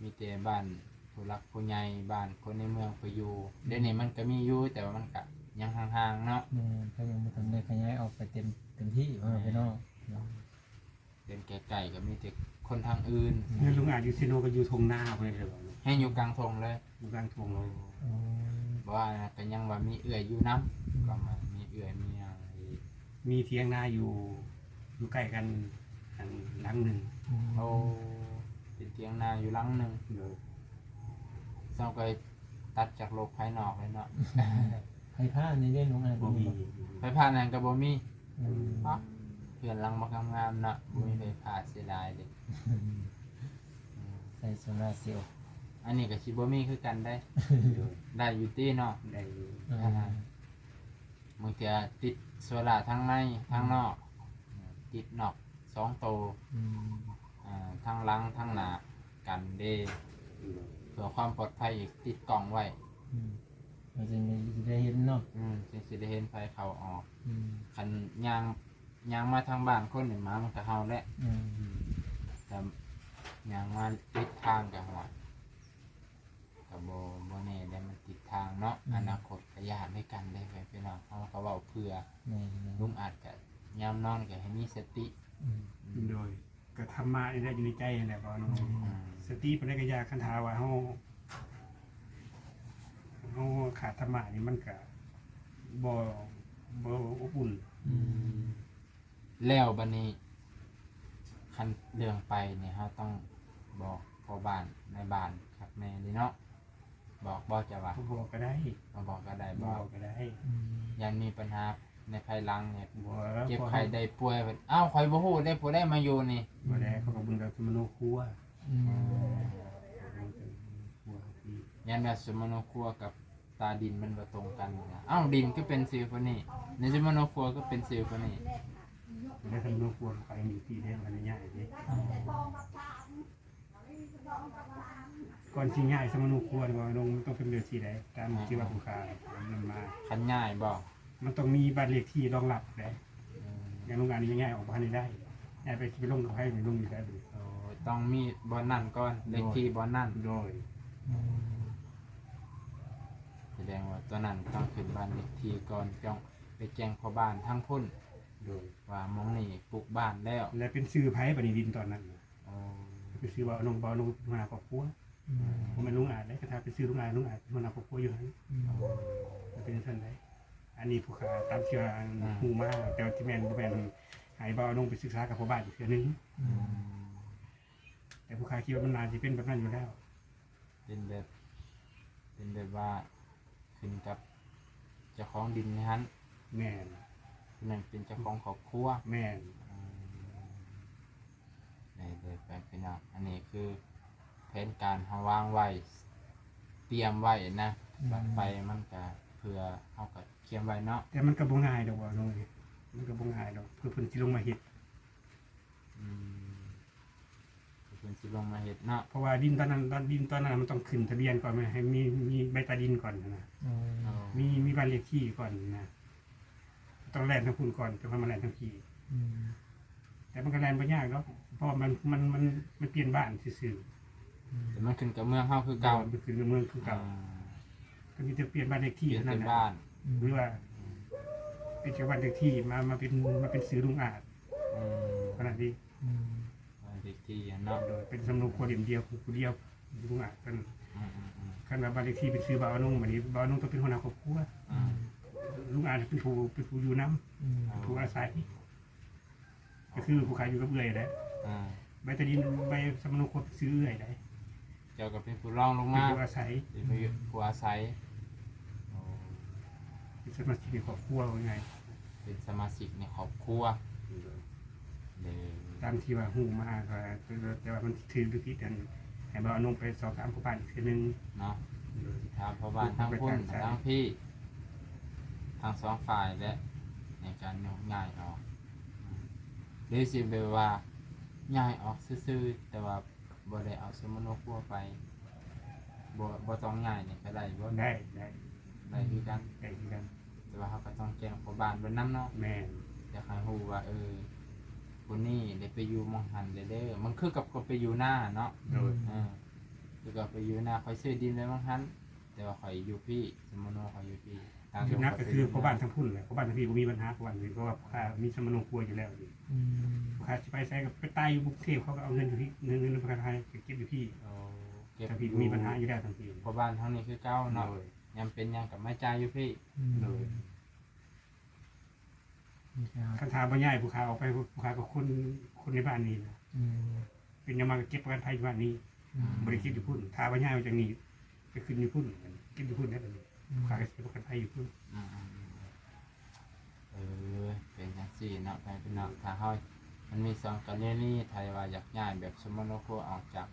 ມີແຕ່ບ້ານຜູ້ຫຼັກຜູ້ໃຫຍ່ ບ້ານຄົນໃນເມືອງໄປຢູ່. ອືມ ດຽວນີ້ມັນກະມີຢູ່ ແຕ່ວ່າມັນກະຍັງຫ່າງໆເນາະ. ແມ່ນ ເພິ່ນຍັງບໍ່ທັນໄດ້ຂະຫຍາຍອອກໄປເຕັມ ເຕັມທີ່ ພໍ່ແມ່ພີ່ນ້ອງ. ແມ່ນ ເປັນໃກ້ໆ ກໍມີແຕ່ຄົນທາງອື່ນ. ແມ່ນ ແມ່ນ ລຸງອາດຢູ່ເຊໂນກໍຢູ່ທົ່ງນາພຸ້ນເດ້ ແຮ່ງຢູ່ກາງທົ່ງເລີຍ. ຢູ່ກາງທົ່ງເລີຍ. ໂອ້ ບໍ່ວ່າກໍຍັງວ່າມີເອື້ອຍຢູ່ນຳ. ອືມ ກໍມາມີເອື້ອຍມີຫຍັງອີກ. ມີຖຽງນາຢູ່ ຢູ່ໃກ້ກັນ ອັນ ຫຼັງໜຶ່ງ. ອືມ ໂອ້ ເປັນຖຽງນາຢູ່ຫຼັງໜຶ່ງ. ໂດຍ ເຈົ້າກໍຕັດຈາກໂລກພາຍນອກເລີຍເນາະ. ໄຟຟ້ານີ້ເດ້ ລຸງອາດ? ບໍ່ມີ ບໍ່ມີ ໄຟຟ້ານັ້ນກໍບໍ່ມີ. ອືມ ປະ ເຮືອນຫຼັງບັກງາມໆເນາະ ບໍ່ມີ ອືມ ໄຟຟ້າ ເສຍດາຍເດ້. ອືມ ອືມ ໃສ່ໂຊລາເຊວ. ອັນນີ້ກໍຊິບໍ່ມີຄືກັນເດ້. ໂດຍ ໄດ້ຢູ່ຕິເນາະ? ໄດ້ຢູ່. ອືມ ອ່າ ບາງເທື່ອຕິດໂຊລາທາງໃນ ທາງນອກ ອືມ ຕິດນອກສອງໂຕ. ອືມ ອ່າ ທາງຫຼັງທາງໜ້າກັນເດ້. ໂດຍ ເພື່ອຄວາມປອດໄພອີກ ຕິດກ້ອງໄວ້. ອືມ ມັນຈຶ່ງຊິໄດ້ເຫັນເນາະ. ອືມ ຈຶ່ງຊິໄດ້ເຫັນໄຟເຂົ້າອອກ. ອືມ ຄັນຍ່າງ ຍ່າງມາທາງບ້ານຄົນນີ້ ໝາມັນກໍເຫົ່າແຫຼະ. ອືມ ອືມ ແຕ່ຍ່າງມາຕິດທາງກໍ ໂຫຍ ກໍບໍ່ ບໍ່ແນ່ເດ້ ມັນຕິດທາງເນາະ. ອືມ ອະນາຄົດກໍຢ້ານຄືກັນເດ້ ພີ່ນ້ອງ. ເຮົາກໍເວົ້າເພື່ອ. ແມ່ນໆ ລຸງອາດກໍຍາມນອນກໍໃຫ້ມີສະຕິ. ອືມ ອືມ ໂດຍ ກໍທຳມະນີ້ແຫຼະຢູ່ໃນໃຈຫັ້ນແຫຼະ ເວົ້ານຳ. ອືມ ສະຕິປານໃດກໍຢ່າ ຄັນຖ້າວ່າເຮົາ ເຮົາຂາດທຳມະນີ້ ມັນກະບໍ່ ບໍ່ອົບອຸ່ນ. ອືມ ແລ້ວບັດນີ້ ຄັນເລື່ອງໄປນີ້ ເຮົາຕ້ອງບອກພໍ່ບ້ານນາຍບ້ານຄັກແນ່ເດເນາະ. ບອກບໍ່ ເຈົ້າວ່າ? ບໍ່ບອກກໍໄດ້. ບໍ່ບອກກໍໄດ້ບໍ່? ບໍ່ບອກກໍໄດ້. ອືມ ຢ້ານມີບັນຫາໃນພາຍຫຼັງນີ້ ບໍ່ ເຈັບໄຂ້ໄດ້ປ່ວຍ ເອົ້າ ຂ້ອຍບໍ່ຮູ້ເດ້ ຜູ້ໃດມາຢູ່ນີ້. ບໍ່ໄດ້ ເຂົາກໍເບິ່ງແຕ່ສຳມະໂນຄົວ. ອືມ ເບິ່ງແຕ່ສຳມະໂນຄົວ. ຢ້ານວ່າສຳມະໂນຄົວກັບຕາດິນມັນບໍ່ຕົງກັນນະ. ເອົ້າ ດິນຄືເປັນຊື່ຜູ້ນີ້ ໃນສຳມະໂນຄົວຄືເປັນຊື່ຜູ້ນີ້. ໃນສຳມະໂນຄົວເຂົາຍັງຢູ່ທີ່ເດ້ ບໍ່ທັນໄດ້ຍ້າຍເດ້. ອືມ ກ່ອນຊິຍ້າຍສຳມະໂນຄົວນີ້ ເວົ້າລົງ ມັນຕ້ອງເປັນແບບຊີ້ໃດ໋ ຕາມທີ່ວ່າຜູ້ຂ້ານຳມາ. ຄັນຍ້າຍບໍ່? ມັນຕ້ອງມີບ້ານເລກທີ່ລອງຮັບເດ້. ອືມ ຢ່າງໂຮງງານນີ້ຍັງຍ້າຍອອກບໍ່ທັນໄດ້ໄດ້ ຍ້າຍໄປຊິໄປລົງກັບໃຜ ໄປລົງຢູ່ໃສບັດນີ້? ໂອ້ ຕ້ອງມີບ່ອນນັ້ນກ່ອນ ໂດຍ ເລກທີ່ບ່ອນນັ້ນ. ໂດຍ. ອືມ ສະແດງວ່າຕົວນັ້ນຕ້ອງຂຶ້ນບ້ານເລກທີ່ກ່ອນ ຈັ່ງໄປແຈ້ງພໍ່ບ້ານທາງພຸ້ນ. ໂດຍ. ວ່າໝ່ອງນີ້ປຸກບ້ານແລ້ວ. ແລ້ວເປັນຊື່ໃຜບັດນີ້ ດິນຕອນນັ້ນນະ? ອໍ ເປັນຊື່ວ່ານ້ອງ ບ່າວນົງ ຫົວໜ້າຄອບຄົວ. ອືມ ບໍ່ແມ່ນລຸງອາດເດ້ ຄັນຖ້າເປັນຊື່ລຸງອາດ ລຸງອາດຫົວໜ້າຄອບຄົວຢູ່ຫັ້ນ. ອືມ ມັນເປັນຈັ່ງຊັ້ນໃດ໋. ອັນນີ້ຜູ້ຂ້າຕາມທີ່ວ່າ ອືມ ຮູ້ມາ ແຕ່ວ່າທີ່ແມ່ນບໍ່ແມ່ນ ເ ໃຫ້ບ່າວອານົງໄປສຶກສາກັບພໍ່ບ້ານອີກເທື່ອໜຶ່ງ. ອືມ ແຕ່ຜູ້ຂ້າຄິດວ່າມັນໜ້າຊິເປັນແບບນັ້ນຢູ່ແລ້ວ. ເປັນແບບ ເປັນແບບວ່າຂຶ້ນກັບເຈົ້າຂອງດິນໃນຫັ້ນ. ແມ່ນ. ຜູ້ນັ້ນເປັນເຈົ້າຂອງຄອບຄົວ. ແມ່ນ. ອືມ ໄດ້ເລີຍ ແຟນພີ່ນ້ອງ ອັນນີ້ຄືແຜນການເຮົາວາງໄວ້ ຕຽມໄວ້ນະ. ອືມ ບັດໄປມັນກະ ເພື່ອເຮົາກະກຽມໄວ້ເນາະ. ແຕ່ມັນກະບໍ່ງ່າຍດອກ ວ່າໜ້ອຍ ມັນກະບໍ່ງ່າຍດອກ ເພື່ອເພິ່ນຊິລົງມາເຮັດ. ອືມ ເພິ່ນຊິລົງມາເຮັດເນາະ. ເພາະວ່າດິນຕອນນັ້ນ ດິນຕອນນັ້ນມັນຕ້ອງຂຶ້ນທະບຽນກ່ອນ ໃຫ້ມີ ມີໃບຕາດິນກ່ອນຫັ້ນນະ. ອໍ ອໍ ມີ ມີບ້ານເລກທີ່ກ່ອນນະ ຕ້ອງແລ່ນທາງພຸ້ນກ່ອນ ຈັ່ງຄ່ອຍມາແລ່ນທາງພີ້. ອືມ ແຕ່ມັນກະແລ່ນບໍ່ຍາກດອກ ເພາະວ່າມັນ ມັນ ມັນ ມັນປ່ຽນບ້ານຊື່ໆ. ອືມ ແຕ່ມັນຂຶ້ນກັບເມືອງເຮົາຄືເກົ່າ. ໂດຍ ມັນຂຶ້ນກັບເມືອງຄືເກົ່າ. ອືມ ກໍມີແຕ່ປ່ຽນບ້ານເລກທີ່ເທົ່ານັ້ນນະ. ປ່ຽນເປັນບ້ານ. ອືມ ຫຼືວ່າປ່ຽນຈາກບ້ານເລກທີ່ມາ ມາເປັນ ມາເປັນຊື່ລຸງອາດ. ອືມ ເທົ່ານັ້ນເອງ. ອືມ ບ້ານເລກທີ່ຫັ້ນເນາະ. ໂດຍ ເປັນສຳມະໂນຄົວເຫຼັ້ມດຽວ ຜູ້ດຽວ ລຸງອາດເພິ່ນ. ອືມໆໆ ຄັນວ່າບ້ານເລກທີ່ເປັນຊື່ບ່າວອານົງ ບາດນີ້ບ່າວອານົງຕ້ອງເປັນຫົວໜ້າຄອບຄົວ. ອືມ ອືມ ລຸງອາດເປັນຜູ້ ເປັນຜູ້ຢູ່ນຳ. ອືມ ເປັນຜູ້ອາໄສ. ອໍ ກໍຄືຜູ້ຂ້າຢູ່ກັບເອື້ອຍແຫຼະ. ອືມ ໃບຕາດິນ ໃບສຳມະໂນຄົວເປັນຊື່ເອື້ອຍໄດ໋. ເຈົ້າກໍເປັນຜູ້ລອງລົງມາ ເປັນຜູ້ອາໄສ. ເປັນຜູ້ ອືມ ຜູ້ອາໄສ. ອໍ ເປັນສະມາຊິກໃນຄອບຄົວ ວ່າງ່າຍ ເປັນສະມາຊິກໃນຄອບຄົວ. ໂດຍ ໂດຍ ຕາມທີ່ວ່າຮູ້ມາກໍ ແຕ່ວ່າມັນຖືກຫຼືຜິດນັ້ນ ໃຫ້ບ່າວອານົງໄປສອບຖາມພໍ່ບ້ານອີກເທື່ອໜຶ່ງເນາະ. ໂດຍ ຖາມພໍ່ບ້ານທາງພຸ້ນ ທາງພີ້ ທັງສອງຝ່າຍແຫຼະ ໃນການໂຍກຍ້າຍອອກ. ອືມ ຫຼືຊິແບບວ່າຍ້າຍອອກຊື່ໆ ແຕ່ວ່າ ບໍ່ໄດ້ເອົາສຳມະໂນຄົວໄປ ບໍ່ ບໍ່ຕ້ອງຍ້າຍນີ້ກໍໄດ້ບໍ່? ໄດ້ ໄດ້ ໄດ້ຄືກັນ. ໄດ້ຄືກັນ ແຕ່ວ່າເຮົາກໍຕ້ອງແຈ້ງພໍ່ບ້ານເພິ່ນນຳເນາະ. ແມ່ນ. ຢາກໃຫ້ຮູ້ວ່າ ເອີ ຜູ້ນີ້ໄດ້ໄປຢູ່ໝ່ອງຫັ້ນແລ້ວເດີ ມັນຄືກັບກໍໄປຢູ່ນາເນາະ. ໂດຍ. ເອີ ຄືກັບໄປຢູ່ນາ ຂ້ອຍຊື້ດິນໄວ້ໝ່ອງຫັ້ນ ແຕ່ວ່າຂ້ອຍຢູ່ພີ້ ສຳມະໂນຂ້ອຍຢູ່ພີ້. ຈຸດໜັກກໍຄືພໍ່ບ້ານທາງພຸ້ນແຫຼະ ພໍ່ບ້ານທາງພີ້ບໍ່ມີບັນຫາ ພໍ່ບ້ານທາງພີ້ ເພາະວ່າພໍ່ຄ້າມີສຳມະໂນຄົວຢູ່ແລ້ວ. ອືມ ພໍ່ຄ້າຊິໄປໃສກໍໄປຕາຍຢູ່ກຸງເທບ ເຂົາກໍເອົາເງິນຢູ່ພີ້ ເງິນ ເງິນພໍ່ຄ້າໄທໄປເກັບຢູ່ພີ້. ອໍ ເກັບທາງພີ້ບໍ່ມີບັນຫາຢູ່ແລ້ວ ທາງພີ້ ພໍ່ບ້ານທາງນີ້ຄືເກົ່າເນາະ. ໂດຍ. ຍາມເປັນຫຍັງກໍມາຈ່າຍຢູ່ພີ້. ອືມ ໂດຍ. ຄັນຖ້າບໍ່ຍ້າຍຜູ້ຂ້າອອກໄປ ຜູ້ຂ້າກໍຄົນ ຄົນໃນບ້ານນີ້ນະ. ອືມ ເປັນຫຍັງມາກໍເກັບປະກັນໄພຢູ່ບ້ານນີ້. ອືມ ບໍ່ໄດ້ເກັບຢູ່ພຸ້ນ ຖ້າວ່າຍ້າຍອອກຈາກນີ້ໄປຂຶ້ນຢູ່ພຸ້ນ ເກັບຢູ່ພຸ້ນແລ້ວບັດນີ້. ອືມ ຜູ້ຂ້າກໍເກັບປະກັນໄພຢູ່ພຸ້ນ. ອືມ ເອີ ເປັນຈັ່ງຊີ້ເນາະ ພີ່ນ້ອງ. ໂດຍ. ຖ້າເຮົາ ມັນມີສອງກໍລະນີ ຖ້າວ່າຢາກຍ້າຍແບບສຳມະໂນຄົວອອກຈາກ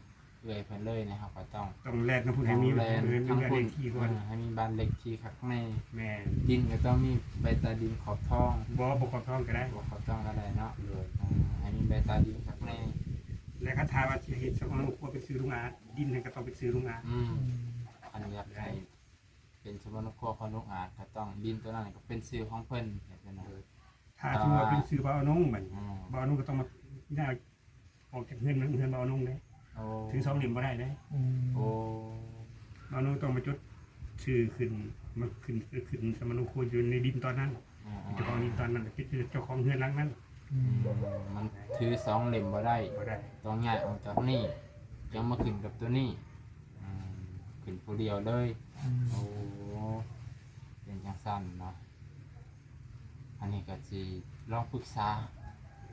ເອື້ອຍເພິ່ນເລີຍນີ້ ເຮົາກໍຕ້ອງ ຕ້ອງແລ່ນນຳເພິ່ນໃຫ້ມີ ຕ້ອງແລ່ນ ເພິ່ນມີ ທາງພຸ້ນ ເພິ່ນມີເລກທີ່ກ່ອນ. ເອີ ໃຫ້ມີບ້ານເລກທີ່ຄັກແນ່. ແມ່ນ. ດິນກໍຕ້ອງມີໃບຕາດິນຂອບທອງ. ບໍ່ ບໍ່ຂອບທອງກໍໄດ້. ບໍ່ຂອບທອງກໍໄດ້ເນາະ. ໂດຍ. ເອີ ໃຫ້ມີໃບຕາດິນຄັກແນ່. ແລະ ຄັນຖ້າວ່າຊິເຮັດສຳມະໂນຄົວເປັນຊື່ລຸງອາດ ດິນນັ້ນກໍຕ້ອງເປັນຊື່ລຸງອາດ. ອືມ ອືມ ຄັນຢາກໃຫ້ເປັນສຳມະໂນຄົວຂອງລຸງອາດ ກໍຕ້ອງ ດິນຕົວນັ້ນກໍເປັນຊື່ຂອງເພິ່ນ. ໂດຍ. ຖ້າສົມມຸດວ່າເປັນຊື່ບ່າວອານົງບັດນີ້ ອືມ ບ່າວອານົງກໍຕ້ອງມາຍ້າຍ ອອກຈາກເຮືອນ ເຮືອນບ່າວອານົງເດ້. ໂອ້ ຖືສອງເຫຼັ້ມບໍ່ໄດ້ເດ້. ອືມ ໂອ້ ບ່າວອານົງຕ້ອງມາຈົດຊື່ຂຶ້ນ ມາຂຶ້ນ ຂຶ້ນສຳມະໂນຄົວຢູ່ໃນດິນຕອນນັ້ນ. ອືມ ເຈົ້າຂອງດິນຕອນນັ້ນ ເປັນເຈົ້າຂອງເຮືອນຫຼັງນັ້ນ. ອືມ ມັນຖືສອງເຫຼັ້ມບໍ່ໄດ້. ບໍ່ໄດ້. ຕ້ອງຍ້າຍອອກຈາກນີ້ ຈັ່ງມາຂຶ້ນກັບຕົວນີ້. ອືມ ຂຶ້ນຜູ້ດຽວເລີຍ. ອືມ ໂອ້ ເປັນຈັ່ງຊັ້ນເນາະ. ອັນນີ້ກໍຊິລອງປຶກສາ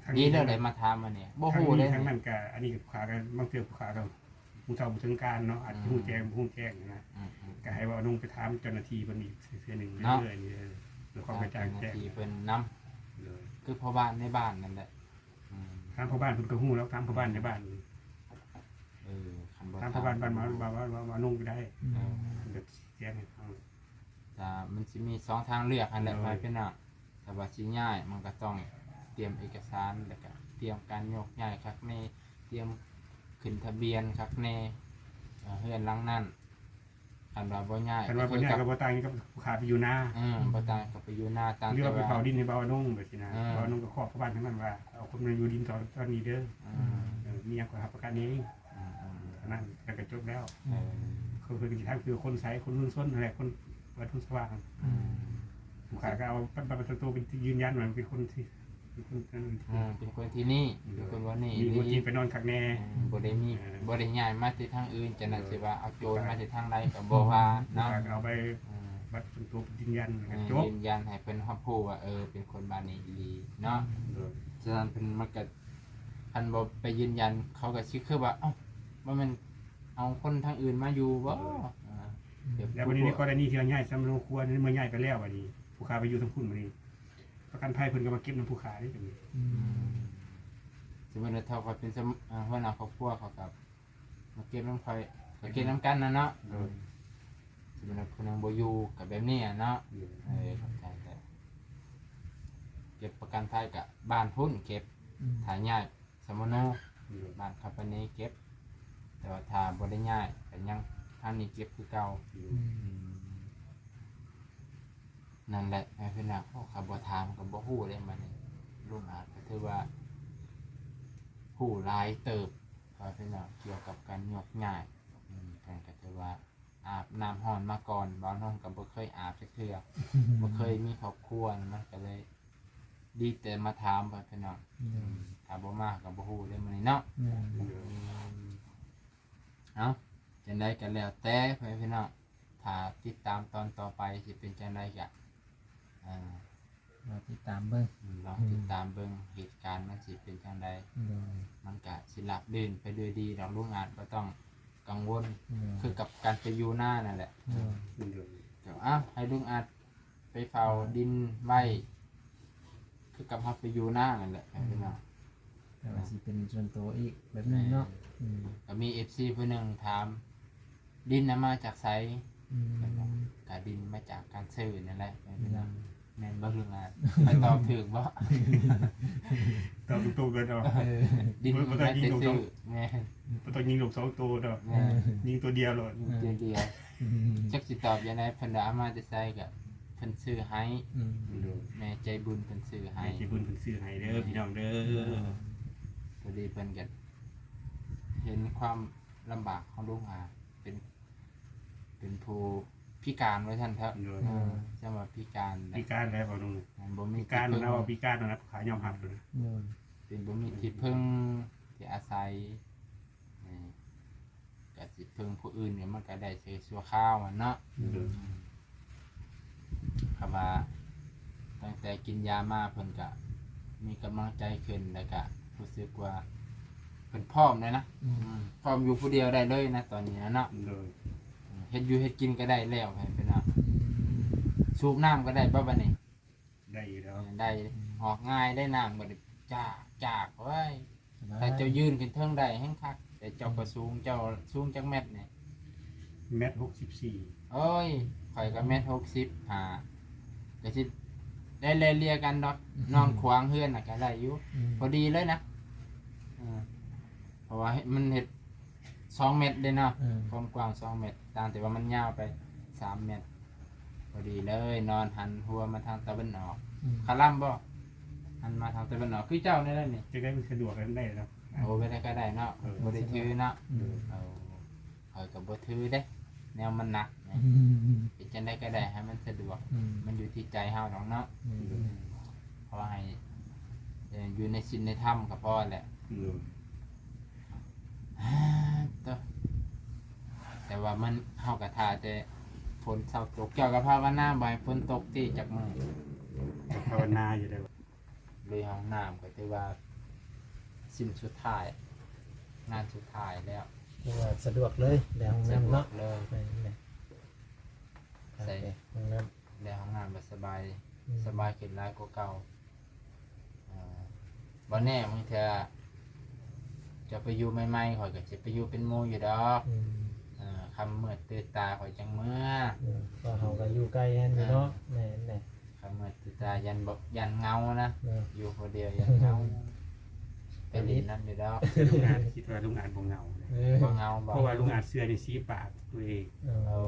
ທາງນີ້ ດີແລ້ວໄດ້ມາຖາມອັນນີ້ ບໍ່ຮູ້ເດ້. ທາງນີ້ ທາງນັ້ນກໍ ອັນນີ້ກໍ ຜູ້ຂ້າກໍ ບາງເທື່ອຜູ້ຂ້າກໍຮູ້ເທົ່າບໍ່ເຖິງການເນາະ ອາດຈະ ອືມ ຮູ້ແຈ້ງບໍ່ຮູ້ແຈ້ງນະ. ອືມໆ ກໍໃຫ້ວ່ານ້ອງໄປຖາມເຈົ້າໜ້າທີ່ເພິ່ນອີກເທື່ອໜຶ່ງເນາະ ເອີ ເພື່ອຄວາມກະຈ່າງແຈ້ງ. ເຈົ້າໜ້າທີ່ເພິ່ນນຳ ໂດຍ ຄືພໍ່ບ້ານໃນບ້ານນັ້ນແຫຼະ. ອືມ ຖາມພໍ່ບ້ານເພິ່ນກໍຮູ້ແລ້ວ ຖາມພໍ່ບ້ານໃນບ້ານ. ເອີ ຄັນບໍ່ຖາມພໍ່ບ້ານ ບ້ານ ບ້ານ ບ້ານ ບ້ານ ບ້ານນອງກໍໄດ້. ອືມ ເອີ ເພິ່ນກໍຊິແຈ້ງໃຫ້ຟັງ. ກໍມັນຊິມີສອງທາງເລືອກຫັ້ນແຫຼະ ໂດຍ ພໍ່ແມ່ພີ່ນ້ອງ. ຖ້າວ່າຊິຍ້າຍ ມັນກໍຕ້ອງຕຽມເອກະສານ ແລ້ວກໍຕຽມການໂຍກຍ້າຍຄັກແນ່ ຕຽມຂຶ້ນທະບຽນຄັກແນ່ ເຮືອນຫຼັງນັ້ນ. ຄັນວ່າບໍ່ຍ້າຍ ຄັນວ່າບໍ່ຍ້າຍກໍບໍ່ຕ່າງກັບຜູ້ຂ້າໄປຢູ່ນາ. ເອີ ບໍ່ຕ່າງກັບໄປຢູ່ນາ ຕ່າງແຕ່ວ່າ ຫຼືວ່າໄປເຝົ້າດິນໃຫ້ບ່າວອານົງແບບຊີ້ນະ. ເອີ ບ່າວອານົງກໍຂໍພໍ່ບ້ານທາງນັ້ນວ່າ ເອົາຄົນມາຢູ່ດິນຕອນ ຕອນນີ້ເດີ. ອືມ ເອີ ມີຫຍັງກໍຮັບປະກັນເອງ. ອືມໆ ເທົ່ານັ້ນ ແລ້ວກໍຈົບແລ້ວ. ເອີ ເຂົາເພິ່ນກໍຊິຖາມຄືຄົນໃສ ຄົນເມືອງຊົນຫັ້ນແຫຼະ ຄົນວັດໂພນສະຫວ່າງ. ອືມ ຜູ້ຂ້າກໍເອົາບັດປະຈຳຕົວເປັນທີ່ຢືນຢັນວ່າເປັນຄົນທີ່ ເປັນຄົນ ເປັນຄົນທີ່ນີ້ ເປັນຄົນບ່ອນນີ້ ມີຫົວຈິດໄປນອນຄັກແນ່. ອືມ ບໍ່ໄດ້ມີ ເອີ ບໍ່ໄດ້ຍ້າຍມາແຕ່ທາງອື່ນ ຈະນັ້ນຊິວ່າເອົາໂຈນມາແຕ່ທາງໃດກໍບໍ່ວ່າເນາະ. ກໍເອົາໃບ ອືມ ບັດປະຈຳຕົວເປັນຢືນຢັນ ເອີ ກໍຈົບ ຢືນຢັນໃຫ້ເພິ່ນຮັບຮູ້ວ່າ ເອີ ເປັນຄົນບ້ານນີ້ອີ່ຫຼີເນາະ. ໂດຍ. ສະນັ້ນເພິ່ນມັນກະ ຄັນບໍ່ໄປຢືນຢັນ ເຂົາກະຊິຄືວ່າ ເອົ້າ ບໍ່ແມ່ນເອົາຄົນທາງອື່ນມາຢູ່ບໍ່? ໂດຍ ອ່າ ແລ້ວບັດນີ້ໃນກໍລະນີທີ່ວ່າຍ້າຍສຳມະໂນຄົວນີ້ ເມື່ອຍ້າຍໄປແລ້ວ ບັດນີ້ຜູ້ຂ້າໄປຢູ່ທາງພຸ້ນ ບັດນີ້ປະກັນໄພເພິ່ນກໍມາເກັບນຳຜູ້ຂ້າເດ້ ອືມ ອືມ ສົມມຸດວ່າຖ້າຂ້ອຍເປັນສຳ ອ່າ ຫົວໜ້າຄອບຄົວ ເຂົາກໍມາເກັບນຳຂ້ອຍ ກໍເກັບນຳກັນນະເນາະ ໂດຍ ອືມ ສົມມຸດວ່າຜູ້ໜຶ່ງບໍ່ຢູ່ກໍແບບນີ້ອະເນາະ ໂດຍ ເອີ ເຂົ້າໃຈແລ້ວ ເກັບປະກັນໄພກໍບ້ານພຸ້ນເກັບ ອືມ ຖ້າຍ້າຍ ສຳມະໂນ ໂດຍ ບ້ານຄຳປານີເກັບ ແຕ່ວ່າຖ້າບໍ່ໄດ້ຍ້າຍກໍຍັງທາງນີ້ເກັບຄືເກົ່າ ໂດຍ ອືມ ນັ້ນແຫຼະ ແມ່ພີ່ນ້ອງ ໂອ້ ຄັນບໍ່ຖາມກໍບໍ່ຮູ້ເດ້ ບັດນີ້ ລຸງອາດກໍຖືວ່າຮູ້ຫຼາຍເຕີບ ພໍ່ແມ່ພີ່ນ້ອງ ກ່ຽວກັບການໂຍກຍ້າຍ ອືມ ເພິ່ນກໍຖືວ່າ ອາບນ້ຳຮ້ອນມາກ່ອນ ບ່າວນົງກໍບໍ່ເຄີຍອາບຈັກເທື່ອ ບໍ່ເຄີຍມີຄອບຄົວ ມັນກໍເລີຍດີແຕ່ມາຖາມ ພໍ່ແມ່ພີ່ນ້ອງ ອືມ ຖ້າບໍ່ມາກໍບໍ່ຮູ້ເດ້ມື້ນີ້ເນາະ ແມ່ນ ອືມ ເອົ້າ ຈັ່ງໃດກໍແລ້ວແຕ່ ພໍ່ແມ່ພີ່ນ້ອງ ຖ້າຕິດຕາມຕອນຕໍ່ໄປຊິເປັນຈັ່ງໃດກໍ ອ່າ ລອງຕິດຕາມເບິ່ງ ອືມ ລອງຕິດຕາມເບິ່ງ ເຫດການມັນຊິເປັນຈັ່ງໃດ ໂດຍ ມັນກະຊິລາບລື່ນໄປດ້ວຍດີດອກ ລຸງອາດບໍ່ຕ້ອງກັງວົນ ໂດຍ ຄືກັບການໄປຢູ່ນານັ້ນແຫຼະ ໂດຍ ໂດຍ ເອົ້າ ໃຫ້ລຸງອາດໄປເຝົ້າ ໂດຍ ດິນໄວ້ ຄືກັບເຮົາໄປຢູ່ນານັ້ນແຫຼະ ອືມ ພີ່ນ້ອງ ແຕ່ວ່າຊິເປັນສ່ວນໂຕອີກແບບໜຶ່ງເນາະ ແມ່ນ ອືມ ກໍມີເອັຟຊີຜູ້ໜຶ່ງຖາມ ດິນນະມາຈາກໃສ? ອືມ ເພິ່ນວ່າ ກະດິນມາຈາກການຊື້ນັ້ນແຫຼະ ອືມ ແມ່ນບໍ່ ຫຼືວ່າຂ້ອຍຕອບຖືກບໍ່? ຕອບຕົງໆເລີຍເນາະ ເອີ ດິນ ບໍ່ຕ້ອງຍິງນົກ ແມ່ນ ບໍ່ຕ້ອງຍິງນົກສອງໂຕເນາະ ແມ່ນ ຍິງໂຕດຽວໂລດ ຍິງໂຕດຽວ ອືມ ຈັກຊິຕອບຈັ່ງໃດ ເພິ່ນວ່າເອົາມາແຕ່ໃສ ກະເພິ່ນຊື້ໃຫ້ ອືມ ໂດຍ ແມ່ໃຈບຸນເພິ່ນຊື້ໃຫ້ ແມ່ໃຈບຸນເພິ່ນຊື້ໃຫ້ເດີ ພີ່ນ້ອງເດີ ອືມ ພໍດີເພິ່ນກະເຫັນຄວາມລຳບາກຂອງລຸງ ອາ ເປັນ ເປັນຜູ້ພິການວ່າຊັ້ນເຖາະ ໂດຍ ເອີ ຈັ່ງວ່າພິການແຫຼະ ພິການແຫຼະ ບໍ່ລຸງ ມັນບໍ່ມີ ພິການ ທີ່ເພິ່ງ ເຮົາວ່າພິການນະ ຂ້າຍອມຮັບເລີຍ ໂດຍ ເປັນບໍ່ມີທີ່ເພິ່ງທີ່ອາໄສ ນີ້ ກະຊິເພິ່ງຜູ້ອື່ນນີ້ ມັນກະໄດ້ແຕ່ຊົ່ວຄາວຫັ້ນເນາະ ໂດຍ ອືມ ຄຳວ່າຕັ້ງແຕ່ກິນຢາມາ ເພິ່ນກະມີກຳລັງໃຈຂຶ້ນ ແລ້ວກະຮູ້ສຶກວ່າເພິ່ນພ້ອມແລ້ວນະ ອືມ ອືມ ພ້ອມຢູ່ຜູ້ດຽວໄດ້ເລີຍນະ ຕອນນີ້ນະເນາະ ໂດຍ ອືມ ເຮັດຢູ່ເຮັດກິນກໍໄດ້ແລ້ວ ໃຫ້ເພິ່ນເນາະ ອືມ ສູບນ້ຳກໍໄດ້ບໍ່ບັດນີ້? ໄດ້ຢູ່ແລ້ວ ໄດ້ ອືມ ອອກງ່າຍໄດ້ນ້ຳ ບໍ່ໄດ້ຈາກ ຈາກ ໂອ້ຍ ສະບາຍ ຖ້າເຈົ້າຢືນຂຶ້ນເທິງໄດ້ແຮງຄັກ ແຕ່ເຈົ້າກໍ ອືມ ສູງ ເຈົ້າສູງຈັກແມັດນີ້? ແມັດຫົກສິບສີ່ ໂອ້ຍ ຂ້ອຍກໍແມັດຫົກສິບຫ້າ ກໍຊິໄດ້ແລ່ເລ່ຍກັນດອກ ອືມ ນອນຂວາງເຮືອນນະກໍໄດ້ຢູ່ ອືມ ພໍດີເລີຍນະ ເອີ ເພາະວ່າມັນເຮັດ ສອງແມັດເດ້ເນາະ ອືມ ຄວາມກວ້າງສອງແມັດ ຕ່າງແຕ່ວ່າມັນຍາວໄປສາມແມັດ ພໍດີເລີຍ ນອນຫັນຫົວມາທາງຕາເວັນອອກ ອືມ ຄາລຳບໍ່ ຫັນມາທາງຕາເວັນອອກ ຄືເຈົ້ານີ້ແຫຼະນີ້ ຈະໄດ້ມັນສະດວກກັນໄດ້ເນາະ ໂອ້ ໄປໃດກໍໄດ້ເນາະ ເອີ ບໍ່ໄດ້ຖືເນາະ ອືມ ເອົາ ຂ້ອຍກໍບໍ່ຖືເດ້ ແນວມັນໜັກ ອືມ ເຮັດຈັ່ງໃດກໍໄດ້ໃຫ້ມັນສະດວກ ອືມ ມັນຢູ່ທີ່ໃຈເຮົາດອກເນາະ ອືມ ຂໍໃຫ້ ເອີ່ ຢູ່ໃນສິນໃນທຳກໍພໍແຫຼະ ໂດຍ ແຕ່ວ່າມັນ ເຮົາກໍຖ້າແຕ່ຝົນເຊົາຕົກ ເຈົ້າກໍພາວະນາບໍ່ໃຫ້ຝົນຕົກຕິຈັກມື້ ກໍພາວະນາຢູ່ເດ້ ລຸຍຫ້ອງນ້ຳກໍຖືວ່າສິ້ນສຸດທ້າຍ ງານສຸດທ້າຍແລ້ວ ຖືວ່າສະດວກເລີຍ ໄດ້ຫ້ອງນ້ຳເນາະ ສະດວກເລີຍ ແມ່ນ ໃສ່ຫ້ອງນ້ຳ ໄດ້ຫ້ອງນ້ຳແລ້ວສະບາຍ ອືມ ສະບາຍຂຶ້ນຫຼາຍກວ່າເກົ່າ ເອີ ບໍ່ແນ່ ບາງເທື່ອເຈົ້າໄປຢູ່ໃໝ່ໆ ຂ້ອຍກໍຊິໄປຢູ່ເປັນໝູ່ຢູ່ດອກ ອືມ ເອີ ຄ່ຳມືດຕື່ນຕາຂ້ອຍຈັ່ງເມືອ ເອີ ເພາະເຮົາກໍຢູ່ໃກ້ກັນຢູ່ເນາະ ເອີ ແມ່ນແຫຼະ ຄ່ຳມືດຕື່ນຕາຢ້ານບໍ່ ຢ້ານເຫງົານະ ເອີ ຢູ່ຜູ້ດຽວຢ້ານເຫງົາ ໄປຫຼິ້ນນຳຢູ່ດອກ ລຸງອາດຄິດວ່າລຸງອາດບໍ່ເຫງົາເດ້ ເອີ ບໍ່ເຫງົາບໍ່ ເພາະວ່າລຸງອາດເຊື່ອໃນສີປາກຕົວເອງ ເອີ ໂອ້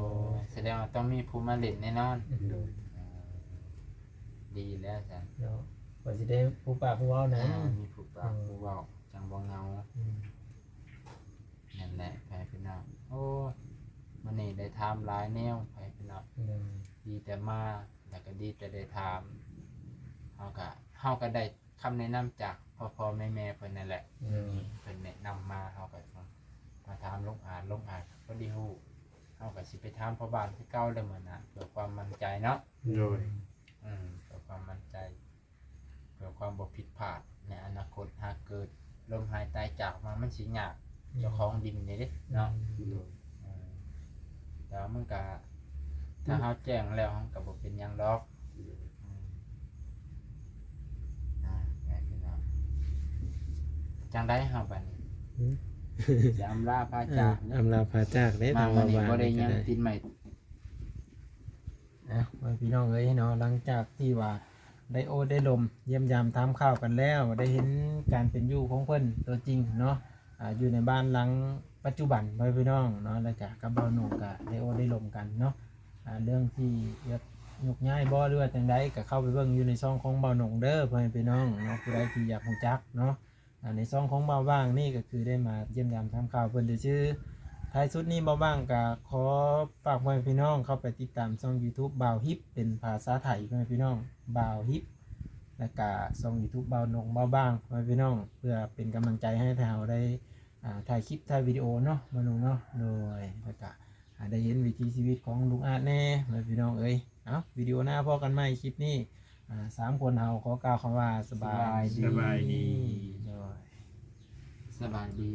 ສະແດງວ່າຕ້ອງມີຜູ້ມາຫຼິ້ນແນ່ນອນ ໂດຍ ເອີ ດີແລ້ວຊັ້ນເນາະ ວ່າຊິໄດ້ຜູ້ປາກຜູ້ເວົ້ານະ ເອີ ມີຜູ້ປາກ ເອີ ຜູ້ເວົ້າ ຈັ່ງບໍ່ເຫງົາ ອືມ ນັ້ນແຫຼະ ພໍ່ແມ່ພີ່ນ້ອງ ໂອ້ ມື້ນີ້ໄດ້ຖາມຫຼາຍແນວ ພໍ່ແມ່ພີ່ນ້ອງ ໂດຍ ດີແຕ່ມາ ແລ້ວກໍດີແຕ່ໄດ້ຖາມ ເຮົາກໍ ເຮົາກໍໄດ້ຄຳແນະນຳຈາກພໍ່ໆແມ່ໆເພິ່ນນັ້ນແຫຼະ ໂດຍ ເພິ່ນແນະນຳມາ ເຮົາກໍມາຖາມລຸງອາດ ລຸງອາດກໍພໍດີຮູ້ ເຮົາກໍຊິໄປຖາມພໍ່ບ້ານຄືເກົ່າແລ້ວມື້ໜ້າ ເພື່ອຄວາມໝັ້ນໃຈເນາະ ໂດຍ ອືມ ເພື່ອຄວາມໝັ້ນໃຈ ເພື່ອຄວາມບໍ່ຜິດພາດໃນອະນາຄົດ ຫາກເກີດລົ້ມຫາຍຕາຍຈາກມາ ມັນຊິຍາກເຈົ້າຂອງດິນນີ້ເດ້ເນາະ. ອືມ ເອີ ແຕ່ວ່າມັນກະ ຖ້າເຮົາແຈ້ງແລ້ວ ມັນກະບໍ່ເປັນຫຍັງດອກ. ອືມ ອ່າ ແມ່ນພີ່ນ້ອງ ຈັ່ງໃດເຮົາບັດນີ້? ຫືມ ຊິອຳລາພາຈາກ ອ່າ ເນາະ ອຳລາພາຈາກເດ້. ມາມື້ນີ້ບໍ່ໄດ້ຍັງຕິດໄມ້ ອ່ະ ພໍ່ແມ່ພີ່ນ້ອງເອີຍເນາະ ຫຼັງຈາກທີ່ວ່າໄດ້ໂອ້ໄດ້ລົມ ຢ້ຽມຢາມຖາມຂ່າວກັນແລ້ວ ໄດ້ເຫັນການເປັນຢູ່ຂອງເພິ່ນຕົວຈິງເນາະ ອ່າ ຢູ່ໃນບ້ານຫຼັງປັດຈຸບັນ ພໍ່ແມ່ພີ່ນ້ອງເນາະ ແລ້ວກະກັບບ່າວໜຸ່ງກະໄດ້ໂອ້ໄດ້ລົມກັນເນາະ ອ່າ ເລື່ອງທີ່ຢາກຍົກຍ້າຍບໍ່ ຫຼືວ່າຈັ່ງໃດ ກະເຂົ້າໄປເບິ່ງຢູ່ໃນຊ່ອງຂອງບ່າວໜຸ່ງເດີ ພໍ່ແມ່ພີ່ນ້ອງເນາະ ຜູ້ໃດທີ່ຢາກຮູ້ຈັກເນາະ. ອ່າ ໃນຊ່ອງຂອງບ່າວຫວ່າງນີ້ ກໍຄືໄດ້ມາຢ້ຽມຢາມຖາມຂ່າວເພິ່ນຊື່ໆ. ທ້າຍສຸດນີ້ ບ່າວຫວ່າງກໍຂໍຝາກພໍ່ແມ່ພີ່ນ້ອງເຂົ້າໄປຕິດຕາມຊ່ອງ YouTube ບ່າວຮິບ ເປັນພາສາໄທ ພໍ່ແມ່ພີ່ນ້ອງ ບ່າວຣິບ ແລ້ວກະຊ່ອງ YouTube ບ່າວນົງ ບ່າວຫວ່າງ ພໍ່ແມ່ພີ່ນ້ອງ ເພື່ອເປັນກຳລັງໃຈໃຫ້ເຮົາໄດ້ ອ່າ ຖ່າຍຄລິບ ຖ່າຍວິດີໂອເນາະ ບ່າວນົງເນາະ. ໂດຍ ແລ້ວກະ ອ່າ ໄດ້ເຫັນວິຖີຊີວິດຂອງລຸງອາດແດ່ ພໍ່ແມ່ພີ່ນ້ອງເອີຍ. ເອົ້າ ວິດີໂອໜ້າພໍ້ກັນໃໝ່. ຄລິບນີ້ ອ່າ ສາມຄົນເຮົາຂໍກ່າວຄຳວ່າ ສະບາຍດີ ສະບາຍດີ ສະບາຍດີ.